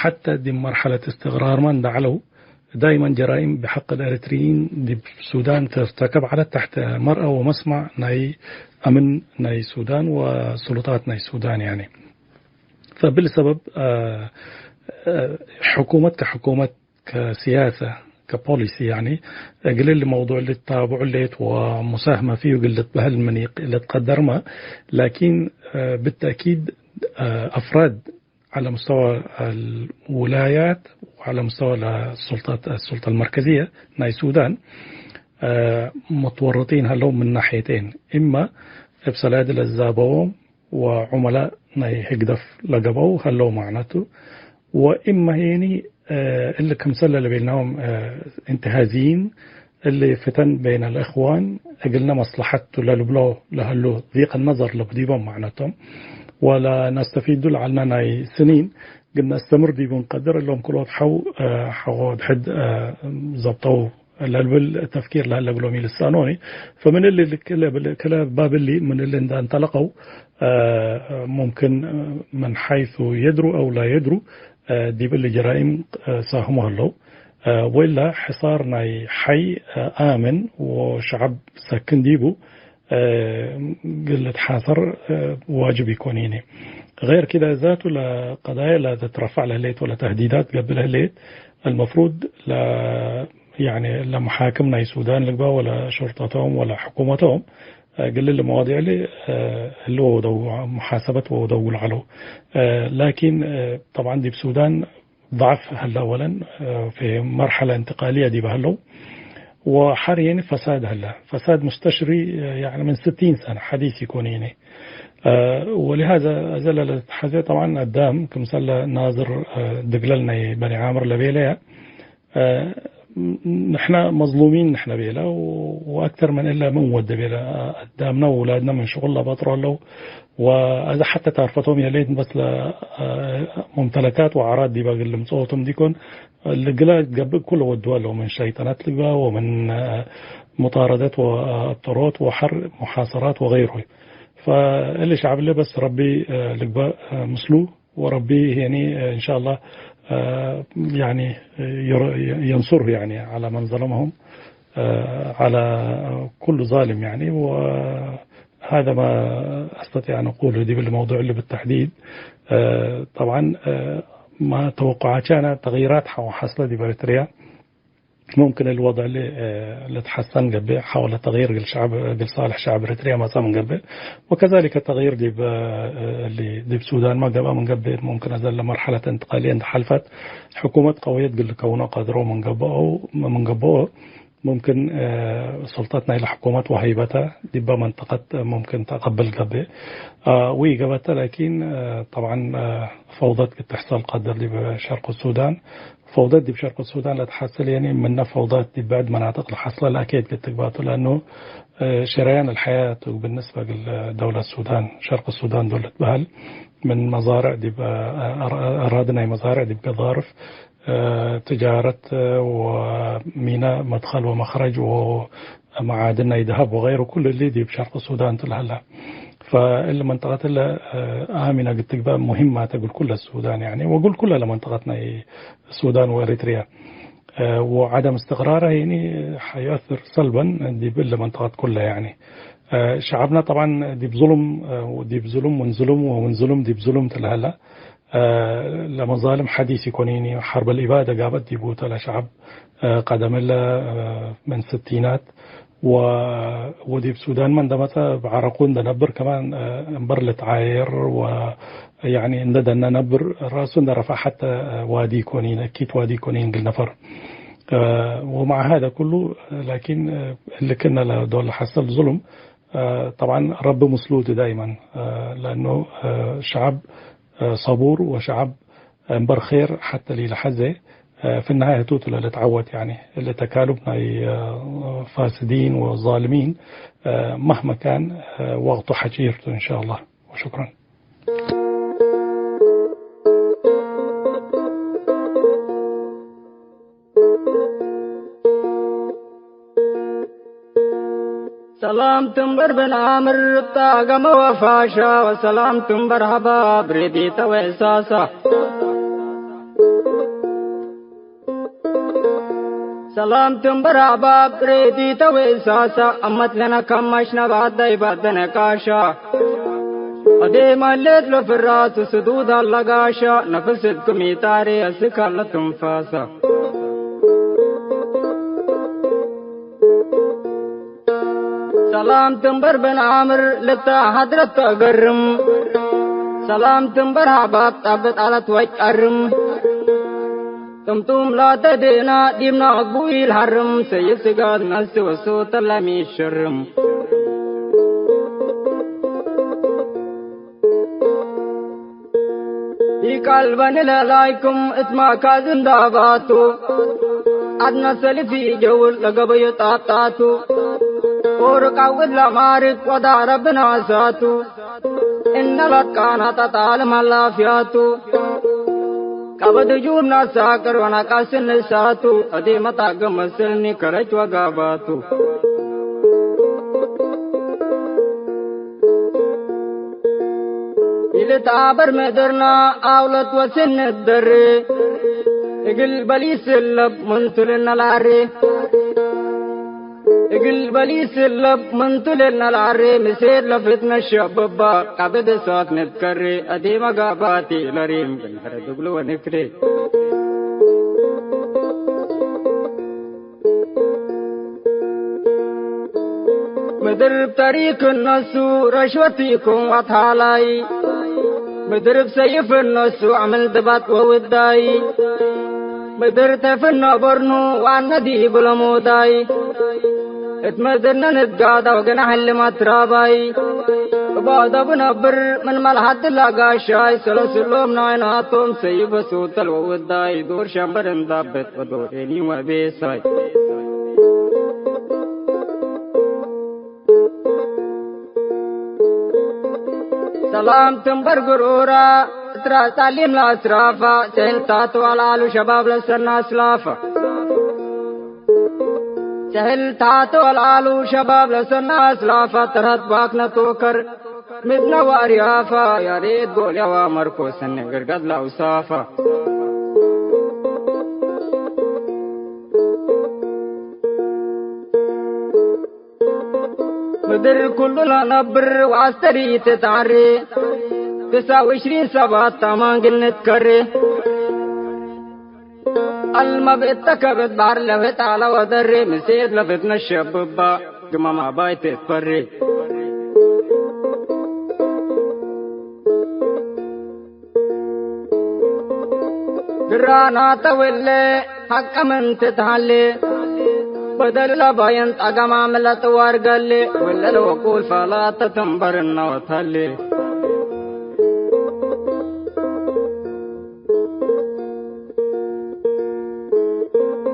ሐተ ዲብ መርሐለት እስትቅራርመ እንደ ዐለው፣ ዳይመን ጀራይም ብሐቅ ለኤሪትርይን ዲብ ሱዳን ተርተከብ ዐለት ተሕተ መርአ ወመስመዕ ናይ አምን ናይ ሱዳን ወሱሉጣት ናይ ሱዳን፣ ያኒ። ፈብሊ ሰበብ፣ አ፣ አ፣ ሕኩመት ከሕኩመት፣ ከስያሰ፣ ከፖሊሲ፣ ያኒ፣ እግል እሊ መውዱዕ ልትታብዑ ሌት ወሙሳህመ ፊዩ እግል ልትበህል ምን ይቅ-፣ ልትቀደርመ፣ ላኪን፣ አ፣ ብተእኪድ፣ አ፣ አፍራድ على مستوى الولايات وعلى مستوى السلطات، السلطة المركزية ናይ ሱዳን፣ አ፣ ሙትወርጢን ሀለው ምን ናሕየቴን። እመ እብ ሰላዲ ለዛበዎም ወዑመላእ ናይ ህግደፍ ለገበው ሀለው ማዕነቱ፣ ወእመ ሄኒ፣ አ፣ እሊ ክምሰለ ለቤልናሆም፣ አ፣ እንትሃዚይን እሊ ፍተን በይነ ለእኽዋን እግልነ መስለሐት ቱ ለልብሎ ለሀሉ ዲቅ ነዘር ለቡ ዲቦም ማዕነቶም፣ ወለነስተፊዱ ለዐልነ ናይ ስኒን እግል ነስተምር ዲቡ እንቀድር፣ እሎም ክልኦት ሐው፣ አ፣ ሐቆ ድሕድ፣ አ፣ ዘብጠው ለልብል ተፍኪር ለሀለ እግሎም ኢልሳኖኒ። ፈምን እሊ ክለ ብል-፣ ክለ ባብ እሊ ምን እሊ እንደ እንጠለቀው፣ አ፣ ሙምክን ምን ሐይሱ የድሩ አው ላ የድሩ፣ አ፣ ዲብ እሊ ጀራይም፣ አ፣ ሳህሙ ሀለው። አ፣ ወኢላ ሕሳር ናይ ሐይ፣ አ፣ አምን ወሸዐብ ሰክን ዲቡ፣ አ፣ እግል ልትሓሰር፣ አ፣ ዋጅብ ኢኮን። ይኒ ገይር ኪደ ዛቱ ለቀዳየ ለትትረፈዕ ለህሌት ወለተህዲዳት ገብእ ለህሌት፣ አልመፍሩድ ለ-፣ ያኒ ለመሓክም ናይ ሱዳን ልግበእ ወለሹርጠቶም ወለሕኩመቶም፣ አ፣ እግል እሊ መዋዲዕ እሊ፣ አ፣ ህልወ ወደው ሙሓሰበት ወደው ለዐለው። አ፣ ላኪን፣ አ፣ ጠብዓን ዲብ ሱዳን ضعፍ ሀለ አወለን፣ አ፣ ፊ መርሐለ እንትቃልየ ዲበ ሀለው፣ ወሐር የኒ ፈሳድ ሀለ። ፈሳድ ሙስተሽሪ፣ አ፣ ያኒ ምን ስቲን ሰነ ሐዲስ ኢኮን የኒ። አ፣ ወሊሃዘ አዘ ለለትሐዜ ጠብዓን አዳም ክምሰለ ናዝር፣ አ፣ ድግለል ናይ በኒ ዓምር ለቤለየ፣ አ፣ ንሕነ መዝሉሚን ንሕነ ቤለ፣ ወአክተር ምን እለ ምን ወደ ቤለ፣ አዳምነ ወውላድነ ምን ሽቁል ለበጥሮ ለው፣ ወአዜ ሐተ ታርፈቶም የሌት በስ ለ-፣ አ፣ ሙምተለካት ወአዕራድ ዲበ እግል ልምጽኦቶም ዲኮን፣ እግለ ገብእ ኩለ ወድወ ለው፣ ምን ሸይጠነት ልግበእ ወምን፣ አ፣ ሙጣረደት ወአብጠሮት ወሐር ሙሓሰራት ወገይሩ። ፈእሊ ሸዕብ እሊ በስ ረቢ፣ አ፣ ልግበእ፣ አ፣ ምስሉ፣ ወረቢ ሄኒ፣ አ፣ እንሻአላህ፣ አ፣ ያኒ፣ አ፣ የረ-፣ የንሱር ያኒ ዐለ መን ዘለመሁም፣ አ፣ ዐለ ኩሉ ዛልም ያኒ፣ ወሀዛ ማ አስተጢዕ አን አቁሉ ዲብ እሊ መውዱዕ እሊ ብተሕዲድ። አ፣ ጠብዓን፣ አ፣ ማ ተወቁዓቻነ ተግይራት ሐው ሐስለ ዲብ ኤሪትርያ፣ ሙምክን እሊ ወድዕ እሊ፣ አ፣ ልትሐሰን ገብእ፣ ሐው ለተግይር እግል ሸዕብ፣ እግል ሳልሕ ሸዕብ ኤሪትርያ መጽአ ምን ገብእ፣ ወከዛሊከ ተግይር ዲብ፣ አ፣ እሊ ዲብ ሱዳን ማ ገብአ ምን ገብእ፣ ሙምክን አዘ ለመርሐለት እንትቃልየ እንዴ ሐልፈት፣ ሕኩመት ቀውየት እግል ልከውኖ ቀድሮ ምን ገብኦ፣ ምን ገብኦ፣ ሙምክን፣ አ፣ ሱልጠት ናይለ ሕኩመት ወሀይበተ ዲበ መንጠቀት ሙምክን ተአቀብል ገብእ። አ፣ ወኢገበተ ላኪን፣ አ፣ ጠብዓን፣ አ፣ ፈውደት እግል ትሕሰል ቀድር ዲብ ሸርቅ ሱዳን። ፈውደት ዲብ ሸርቅ ሱዳን ለትሐስል የኒ ምነ ፈውደት ዲብ ብዕድ መናጥቅ ለሐስለ ለአኬድ እግል ትግባቱ፣ ለአኑ፣ አ፣ ሸረያን አልሐያት ብንስበ እግል ደውለት ሱዳን፣ ሸርቅ ሱዳን ዶል ልትበህል ምን መዛርዕ ዲብ፣ አ፣ አራ-፣ አራዲ ናይ መዛርዕ ዲብ ገዛርፍ፣ አ፣ ትጃረት ወሚነ መድኸል ወመኽረጅ ወመዓድን ናይ ደሀብ ወገይሩ፣ ኩሉ እሊ ዲብ ሸርቅ ሱዳን ቱ ለሀለ። ፈእሊ መንጠቀት እለ፣ አ፣ አሚነ እግል ትግበእ ሙሂም ተ እግል ኩለ ሱዳን፣ ያኒ፣ ወእግል ኩለ ለመንጠቀት ናይ ሱዳን ወኤሪትርያ። አ፣ ወዐደም እስትቅራረ ሄኒ ሐዩአስር ሰልበን ዲብ እለ መንጠቀት ኩለ፣ ያኒ። አ፣ ሸዐብና ጠብዓን ዲብ ዙሉም፣ አ፣ ዲብ ዙሉም ምን ዙሉም ወምን ዙሉም ዲብ ዙሉም ቱ ለሀለ። አ፣ ለመዛልም ሐዲስ ኢኮኒኒ፣ ሐርብ አልኢባደ ጋብአት ዲቡ ተ ለሸዐብ፣ አ፣ ቀደም እለ፣ አ፣ ምን ስቲናት ወ-፣ ወዲብ ሱዳንመ እንደ መጸ እብ ዐረቁ እንደ ነብር ከማን፣ አ፣ እምበር ልትዓየር ወ-፣ ያኒ እንደ ደነ ነብር ራሱ እንደ ረፈዕ ሐተ ዋዲ ኢኮኒን፣ እኪት ዋዲ ኢኮኒን እግል ነፈር። አ፣ ወመዓ ሀደ ኩሉ ላኪን፣ አ፣ እሊ ክእነ ለዶል ለሐሰል ዙሉም፣ አ፣ ጠብዓን ረቢ ምስሉ ቱ ዳይመን፣ አ፣ ለአኑ፣ አ፣ ሸዐብ አ፣ ሰቡር ወሸዐብ እምበር ኼር ሐተ ሊለሐዜ፣ አ፣ ፊ ነሃየት ቱ ለልትዐወት፣ ያኒ፣ እሊ ተካሉብ ናይ፣ አ፣ ፋስዲን ወዛልሚን፣ አ፣ መህመ ካን፣ አ፣ ወቅቱ ሐጪር ቱ፣ እንሻአላህ። ወሹክረን። ሰላም ትንበር ብን አምር እብ ጣገመ ወፋሻ፣ ወሰላም ትንበር ሀባብ ሬዲተ ወእሳሳ። ሰላም ትንበር ሀባብ ሬዲተ ወእሳሳ፣ አመት ለነ ከማሽ ነባት ዳይባት ደነቃሻ። አዴ ማሌት ለፍራስ ስዱድ አለጋሻ፣ ነፍስ እት ክም ኢጣሬ እስካለ ትንፋሳ። ሰላም ትንበር ብን አምር ልታ ሐድረት ተገርም። ሰላም ትንበር ሀባት ጣብጥ አለት ወጭ አርም። ጥምጡም ላተ ድእና ዲብና አግቡ ኢልሐርም። ሰይድ ስጋድ ነፍሲ ወሱ ተላሚ ሽርም። ኢቃል በኒ ለላይኩም እት ማካዝ እንዳባቱ። አድነ ሰልፍ ኢጀውል ለገበዩ ጣጣቱ። ኦርቅ አውድ ለማርቅ ወዳረብ ናሳቱ። እነ ለቃና ጠጣል መላፍያቱ። ቀበድ ጁም ናሳቅር ወነቃስ ንሳቱ። እዴ መጣገ መስልኒ ከረች ወጋባቱ። ኢልትአበር ምድርና አውለት ወስንደር። እግል በሊስ ለብ ምንቱ ልነላሬ። እግል በሊስ ለብ ምንቱ ልነላሬ። ምሴት ለፍትነ ሸብባ ቀብድ እሳት ንትከሬ። አዴ መጋባቴ ለሬም ግንሐረ ድግሉ ወንክሬ። ምድር ብተሪክ እነሱ ረሽወት ይኩን ወትሃላይ። ምድር ብሰይፍ እነሱ አምል ድባት ወውዳይ። ምድር ተፍነ በርኑ ዋነ ዲብ ለሞዳይ። እት ምድርነ ንትጋዳ ወገናሕ ልማት ራባይ። እብ አደቡ ነብር ምን መልሐድ ለጋሻይ። ሰለስሎም ናይናቶም ሰይፍ ሱተል ወውዳይ። ዶር ሸንበር እንዳበት ወዶሬኒ ወቤሳይ። ሰላም ትንበር ግሩራ፣ እትራ ጣሊም ለአስራፋ፣ ሰህል ታቱ አልአሉ ሸባብ ለሰና አስላፋ። ሰህል ታቱ አልአሉ ሸባብ ለሰና አስላፋ፣ ተረት ባክነ ቶከር፣ ምድነ ወአርያፋ፣ ያሬድ ጎልያዋ መርኮ፣ ሰኒ ግርገት ለአውሳፋ። ምድር ኩሉ ለነብር ወአስተሪ ትትዐሬ፣ ትስዓ ወዕሽሪን ሰባት አማን ግል ንትከሬ። አልመብ እተ ከብድ ባሕር ለህጣለ ወደሬ፣ ምሴት ለፍትነ ሸብባ ግማም አባይ ትትፈሬ። ግራናተ ወለ ሐቀ ምን ትትሃሌ፣ በደል ለባየን ጠገማ ምን ለጥዋር ገሌ፣ ወለ ለወቁል ፈላተ ትንበርና ወታሌ።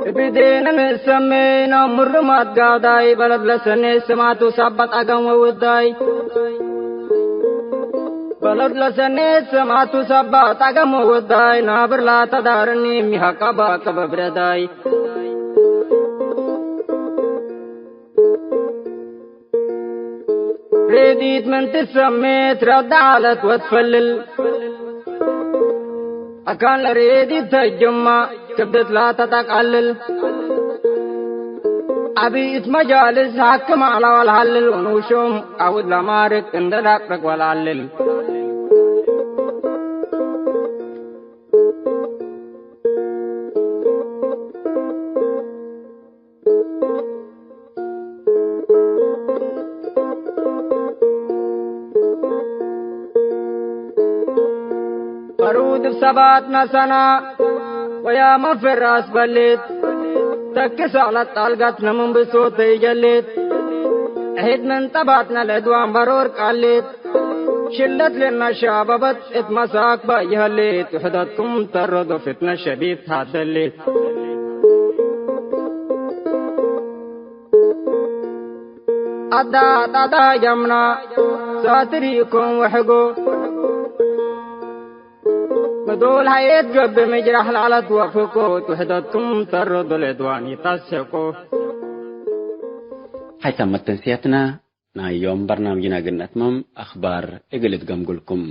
እብዴነ ንሰሜ ናሙርማት ጋዳይ፣ በለድ ለሰኔ ስማቱ ሳባ ጠገም ወውዳይ። በለድ ለሰኔ ስማቱ ሳባ ጠገም ወውዳይ፣ ናብር ላተዳርኒ ሚሐቀባ ቅበብረዳይ። ሬዲት ምን ትሰሜ ትረዳ ዐለት ወትፈልል፣ አካን ለሬዲት ተጅማ ክብደት ላተጠቃልል። አብይ እት መጃልስ ሐክም ዐላ ወለሀልል፣ ወንኡሾም አውድ ለማርቅ እንደ ዳቅርቅ ወለአልል። ፈሩድ እብ ሰባት ነሰና ወያመ ፍራስ በሌት፣ ተክስ ዐለት ጣልጋትነ ምን ብሶተ ኢጀሌት፣ ሕድ ምን ጠባትነ ለዕድዋን በሮር ቃሌት። ሽለት ለናሻበበት እት መሳክባ ይሀሌት፣ ውሕደትኩም ተረዶ ፍትነ ሸዲድ ታደሌት። አዳ ጣዳ ጀምና ሳትር ይኮን ወሕጎ፣ ምዶል ሐየት ገብእ ምጅራሕ ለዐለት ወፍቆት፣ ውሕደትኩም ተረዶ ለዕድዋን ኢታሰቆ። ሐይታም መተንስያትና ናይ ዮም በርናምጅና እግል ነትመም፣ አኽባር እግል እትገምጉልኩም።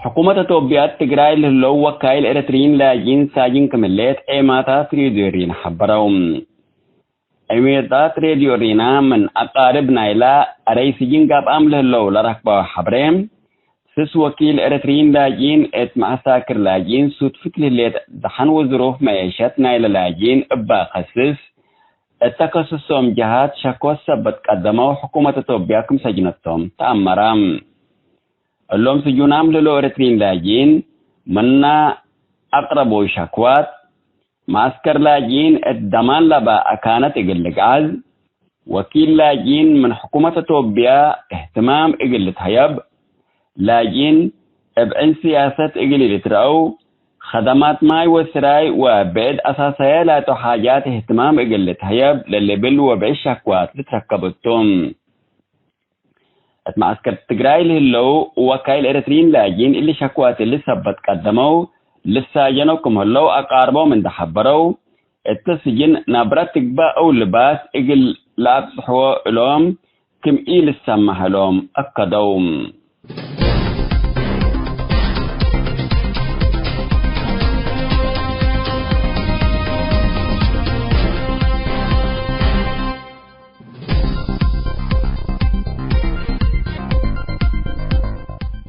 ሕኩመት አቶብያ እት ትግራይ ለህለው ወካይል ኤረትርዪን ላጅኢን ሳጅን ክም ህሌት ዔማታት ሬድዮ ሪና ሐበረው። ዒሜጣት ሬድዮ ሪና ምን አቃርብ ናይላ አረይ ስጅን ጋብአም ለህለው ለረክበው ሐብሬ፣ ርኢስ ወኪል ኤረትርዪን ላጅኢን እት መዐሳክር ላጅኢን ሱድፍት ለህሌት ደሐን ወዝሩፍ መዔሸት ናይለ ላጅኢን እበ ከስስ፣ እተ ከስሶም ጀሃት ሸኮት ሰበት ቀደመው ሕኩመት ኢትዮጵያ ክም ሰጅነቶም ተአመረ። እሎም ስጁናም ለህለው ኤረትርዪን ላጅኢን ምና አቅረበው ሸክዋት፣ መዐስከር ላጅኢን እት ደማን ለበ አካነት እግል ልግዓዝ፣ ወኪል ላጅኢን ምን ሕኩመት ኢትዮጵያ እህትማም እግል ልትሀየብ፣ ላጅኢን እብ ዕን ስያሰት እግል ኢልትረአው፣ ከደማት ማይ ወስራይ ወብዕድ አሳሳየ ላቱ ሓጃት እህትማም እግል ልትሀየብ ለልብል ወብዕድ ሸክዋት ልትረከብ ቱ። እት መዐስከር ትግራይ ለህለው ወካይል ኤረትርዪን ላጅኢን እሊ ሸክዋት እሊ ሰበት ቀደመው ልሳጀኖ ክም ህለው አቃርቦም እንዴ ሐበረው፣ እተ ስጅን ናብረ ትግባእ እው ልባስ እግል ለአብጽሕዎ እሎም ክም ኢልሰማሕ እሎም አከደው።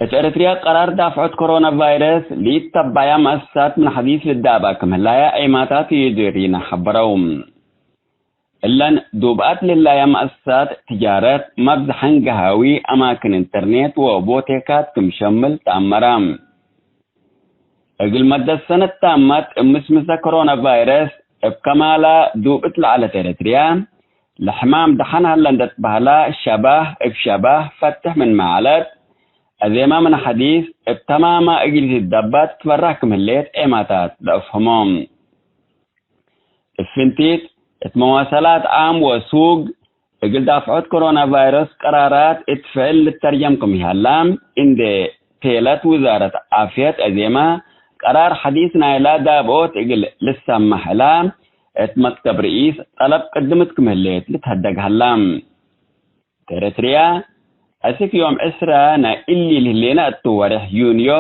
እት ኤረትርያ ቀራር ዳፍዖት ኮሮና ቫይረስ ለኢተባያ መአሰሳት ምን ሐዲስ ልዳባ ክም ህላያ ዔማታት ዩዜሪና ሐበረው። እለን ዱብአት ለህላያ መአሰሳት ትጃረት፣ መብዝሐን ገሃዊ አማክን ኢንተርኔት ወቦቴካት ክም ሸምል ተአመረ። እግል መደት ሰነት ታመት እብ ምስምሰ ኮሮና ቫይረስ እብ ከማላ ዱብ እት ለዐለት ኤረትርያ፣ ለሕማም ደሐን ሀለ እንዴ ትበህላ፣ ሸባህ እብ ሸባህ ፈትሕ ምንመ ዐለት፣ አዜመ ምን ሐዲስ እብ ተማመ እግል ኢትትደበጥ ትፈራህ ክም ህሌት ዔማታት ለአፍህሞ። እብ ፍንቲት እት መዋሰላት ዓም ወሱግ እግል ዳፍዖት ኮሮና ቫይረስ ቀራራት እት ፍዕል ልተርጀም ክም ይሀላ እንዴ ቴለት ውዛረት ዓፍየት አዜመ፣ ቀራር ሐዲስ ናይላ ዳብኦት እግል ልሰመሕ እላ እት መክተብ ርኢስ ጠለብ ቅድምት ክም ህሌት ልትሀደግ ሀላ። እት ኤረትርያ፣ አስክ ዮም ዕስራ ናይ እሊ ለህሌነ እቱ ወሬሕ ዩንዮ፣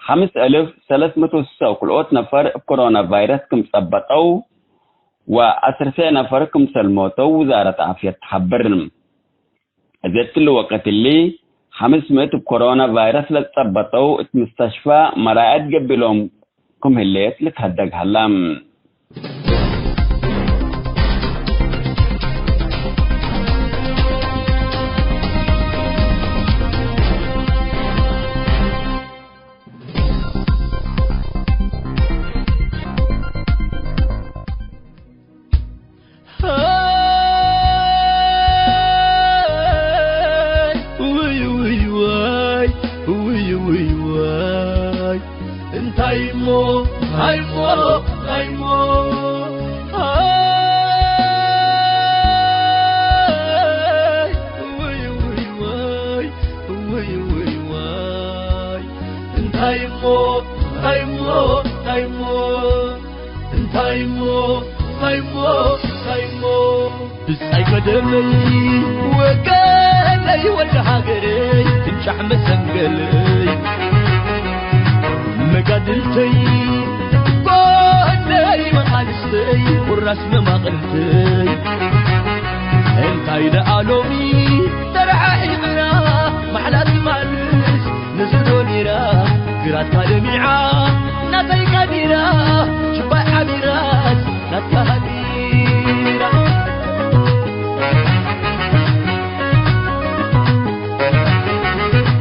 ሐምስ አልፍ ሰለስ ምእት ወስሳ ወክልኦት ነፈር እብ ኮሮና ቫይረስ ክም ጸበጠው ወዐሰርተ ነፈር ክምሰል ሞተው ውዛረት ዓፍየት ተሐብር። እብ ክሉ ወቅት እሊ፣ ሐምስ ምእት እብ ኮሮና ቫይረስ ለጸበጠው እት ምስተሽፋ መራየት ገብሎም ክም ህሌት ልትሀደግ ሀላ። ውይ ውይ ዋይ፣ ውይ ውይ ዋይ፣ እንታይ እሞ፣ እንታይ እሞ፣ እንታይ እሞ፣ ኣይ፣ ውይ ውይ ዋይ፣ ውይ ውይ ዋይ፣ እንታይ እሞ፣ እንታይ እሞ፣ እንታይ እሞ፣ እንታይ እሞ፣ እንታይ እሞ፣ እንታይ እሞ። ብጻይ ቀደመይ ወገነይ ወዲ ሃገረይ፣ ፍንጫሕ መሰንገለይ፣ መጋድልተይ፣ ጎነይ መቃልስተይ፣ ቁራስ መማቕልተይ፣ እንታይ ደኣ ሎሚ ተረሓሒቕና፣ ማሕላ ትማልስ ንዝዶ ኒራ፣ ግራትካ ለሚዓ ናተይ ቀዲራ፣ ሽባይ ዓቢራስ ናትካ ሃዲራ።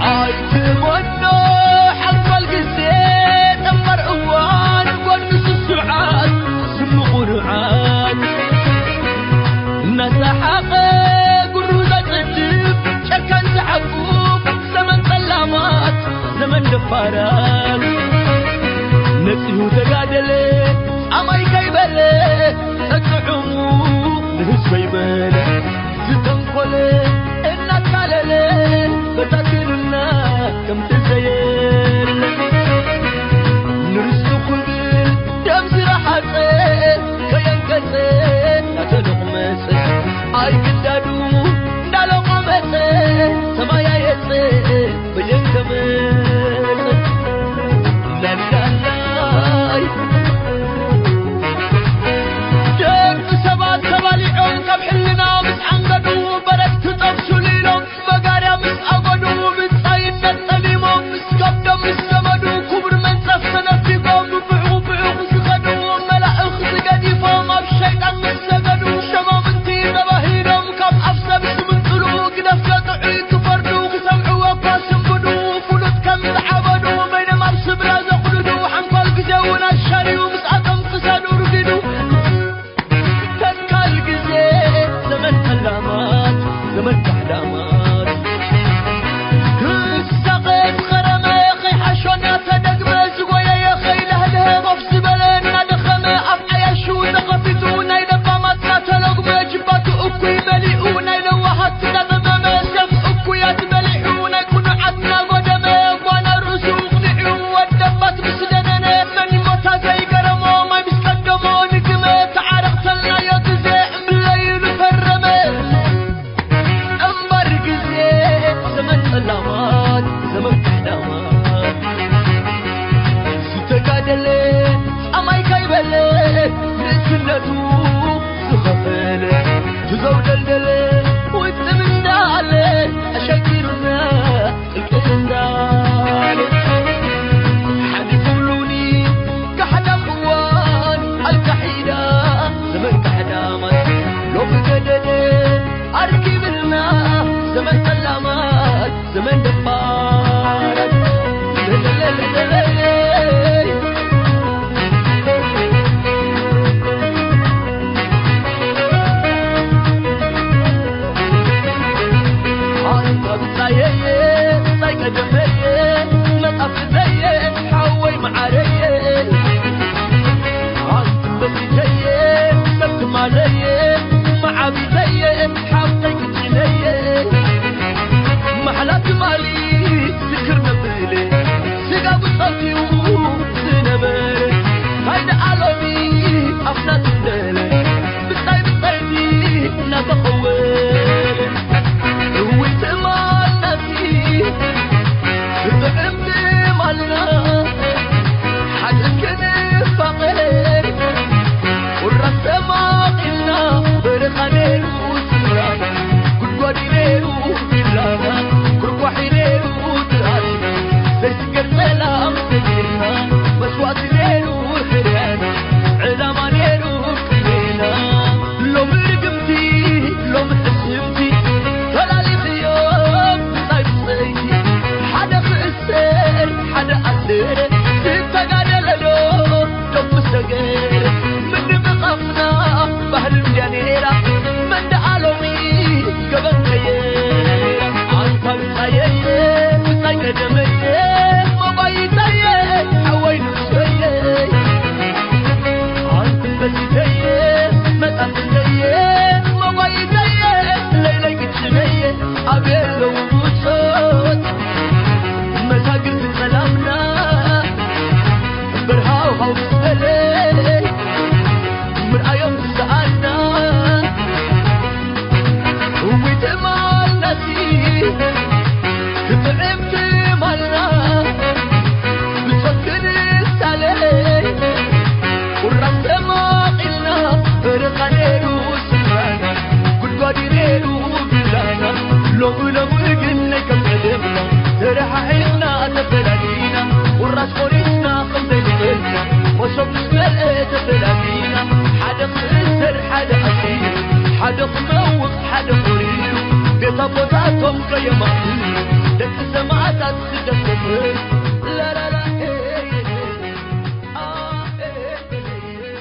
ኣይትመኖ ሓልፋል ግዜ፣ ጠመር እዋን ጎኒ ስሱዓት፣ ስሚ ቁኑዓት። እናሰሓቐ ጉሩ ዘጽድፍ፣ ጨካን ዘዕቁብ፣ ዘመን ጸላማት፣ ዘመን ደፋራት። ነጺሁ ተጋደለ፣ ጻማይ ከይበለ፣ ጸግዑሙ ንህዝበይ በለ። ዝተንኮለ እናታለለ፣ በታትንና ከም ትዘየለ። ንርስቱ ክብል ደም ዝረሓጸ፣ ከየንቀጸ እናተለቑመጸ፣ ኣይግዳዱ እንዳለቖመጸ፣ ሰማይ ኣየጸ በየን ተመጸ። ላላላይ። ደቂ ሰባት ተባሊዖም ካብ ሕልና ምስ ዓንገዱ፣ በረት ትጠብሱ ኢሎም መጋርያ ምስ ኣገዱ፣ ብጻይነት ጠሊሞም ምስ ዘመን ካሕዳማት ክሳቄት ከረመ ከይሓሾና ተደግመ ዝጎየየ ከይለህለሀ ኮፍ ዝበለ እናደኸመ ኣብ ዓያሹ ተኸፊቱ ናይ ለባማትና ተለጉመ ጅባቱ እኩይ መሊኡ ናይ ለዋሃት እናጠመመ ሰብ እኩያት በሊዑ ናይ ቅኑዓትና ጎደመ ጓና ርእሱ እቕኒዑ ወደባት ምስ ደነነ መን ይሞታ ዘይገረሞ ማይ ምስ ቀደሞ ንግመ ተዓረቕተልናዮ ግዜ እምለይሉ ፈረመ። እምበር ግዜ ዘመን ጸላማት፣ ዘመን ካሕዳማት። ዝተጋደለ ጻማይ ካይበለ፣ ንእስነቱ ዝኸፈለ፣ ትዘው ደልደለ፣ ውጥም እንዳለ፣ ኣሸጊሩና ቅልቅል እንዳለ። ሓሊፉ ብሉኒ ካሕዳም እዋን፣ ኣልካሒዳ ዘመን ካሕዳማት። ሎሚ ገደደ ኣርኪብልና ዘመን ጸላማት፣ ዘመን ደፋራት። ለለለለለይ። ኣንታ ብጻየየ፣ ብጻይ ቀደመየ፣ መጻፍተየ፣ ሓወይ መዓረየ። ኣንታ በሲተየ፣ ሰብ ትማለየ፣ መዓቢተየ፣ ሓፍተይ ቅጭነየ። ማሕላ ትማሊ ዝክር ነብለ፣ ስጋ ብጸትዩ ዝነበረ፣ ሃይደ ኣሎሚ ኣፍና ትንደለ፣ ብጻይ ብጻይቲ እናተኸወለ። እዊ ትማልናቲ፣ ብጥዕም ትማልና፣ ሓድስ ክንፋቐር፣ ቁራስ ተማቒልና፣ በረኻ ነይሩ ስድራና፣ ጉድጓድ ነይሩ ቢላና፣ ኩርኳሒ ነይሩ ትራትና፣ ዘይስገር ጸላም ሰጊርና፣ መስዋእቲ ነይሩ ሕርያና፣ ዕላማ ነይሩ ቅኔና። ሎሚ ርግምቲ፣ ሎሚ ሕስምቲ፣ ፈላሊኽዮ ብጻይ ብጸይቲ፣ ሓደ ክእሰር፣ ሓደ ኣስር፣ ዝተጋደለ ዶ ዶብ ምስ ሰገር፣ ምንምቃፍና ባህል እንድያ ነይራ፣ መንደኣ ሎሚ ገበን ቀየራ። ኣንታ ብጻየየ፣ ብጻይ ቀደመየ፣ መባይታየ፣ ሓወይ ንጉሰየ። ኣንታ በሲተየ፣ መጻፍተየ፣ መባይታየ፣ ለይለይ ቅጭነየ፣ ኣብ የለው ብጾት፣ መሳግር ዝጸላምና፣ በርሃው ሃው ዝጸለ፣ ምርኣዮም ዝሰኣና፣ እዊ ትማልናሲ፣ ክጥዕም ትማልና፣ ብጾት ክንሳለ፣ ቁራስ ተማቒልና፣ በረኻ ነይሩ ስድራና፣ ጉድጓድ ነይሩ ቢላና፣ ሎሚ ሎሚ ግን ናይ ከም ቀደምና፣ ተረሓሒቕና ተፈላሊና፣ ቁራስ ቆሪስና ከም ዘይንኽልና፣ መሶብ ምስ መልአ ተፈላሊና፣ ሓደ ክእሰር ሓደ ኣሲሩ፣ ሓደ ክመውት ሓደ ቆሪሩ፣ ቤት ኣቦታቶም ከየማእትሉ፣ ደቂ ሰማእታት ስደት ሰፈሩ፣ ላላላ፣ ኤ፣ ኤ፣ ኤ፣ አ፣ ኤ፣ ኤ፣ ኤ፣ ኤ፣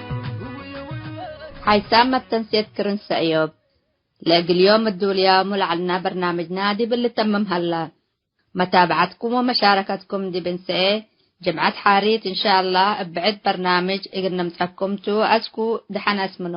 ውይ፣ ውይ፣ ውይ። ሓይሳም መተንሴት ክርን ሰእዮብ። ለእግል ዮም እዱልያሙ ለዐልና በርናምጅና ዲብ ልተምም ሀላ። መታብዐትኩም ወመሻረከትኩም ዲብ እንሰኤ ጅምዐት ሓሪት እንሻአላህ እብ ብዕድ በርናምጅ እግል ነምጸኩም ቱ። አስኩ ደሐን አስምኖ።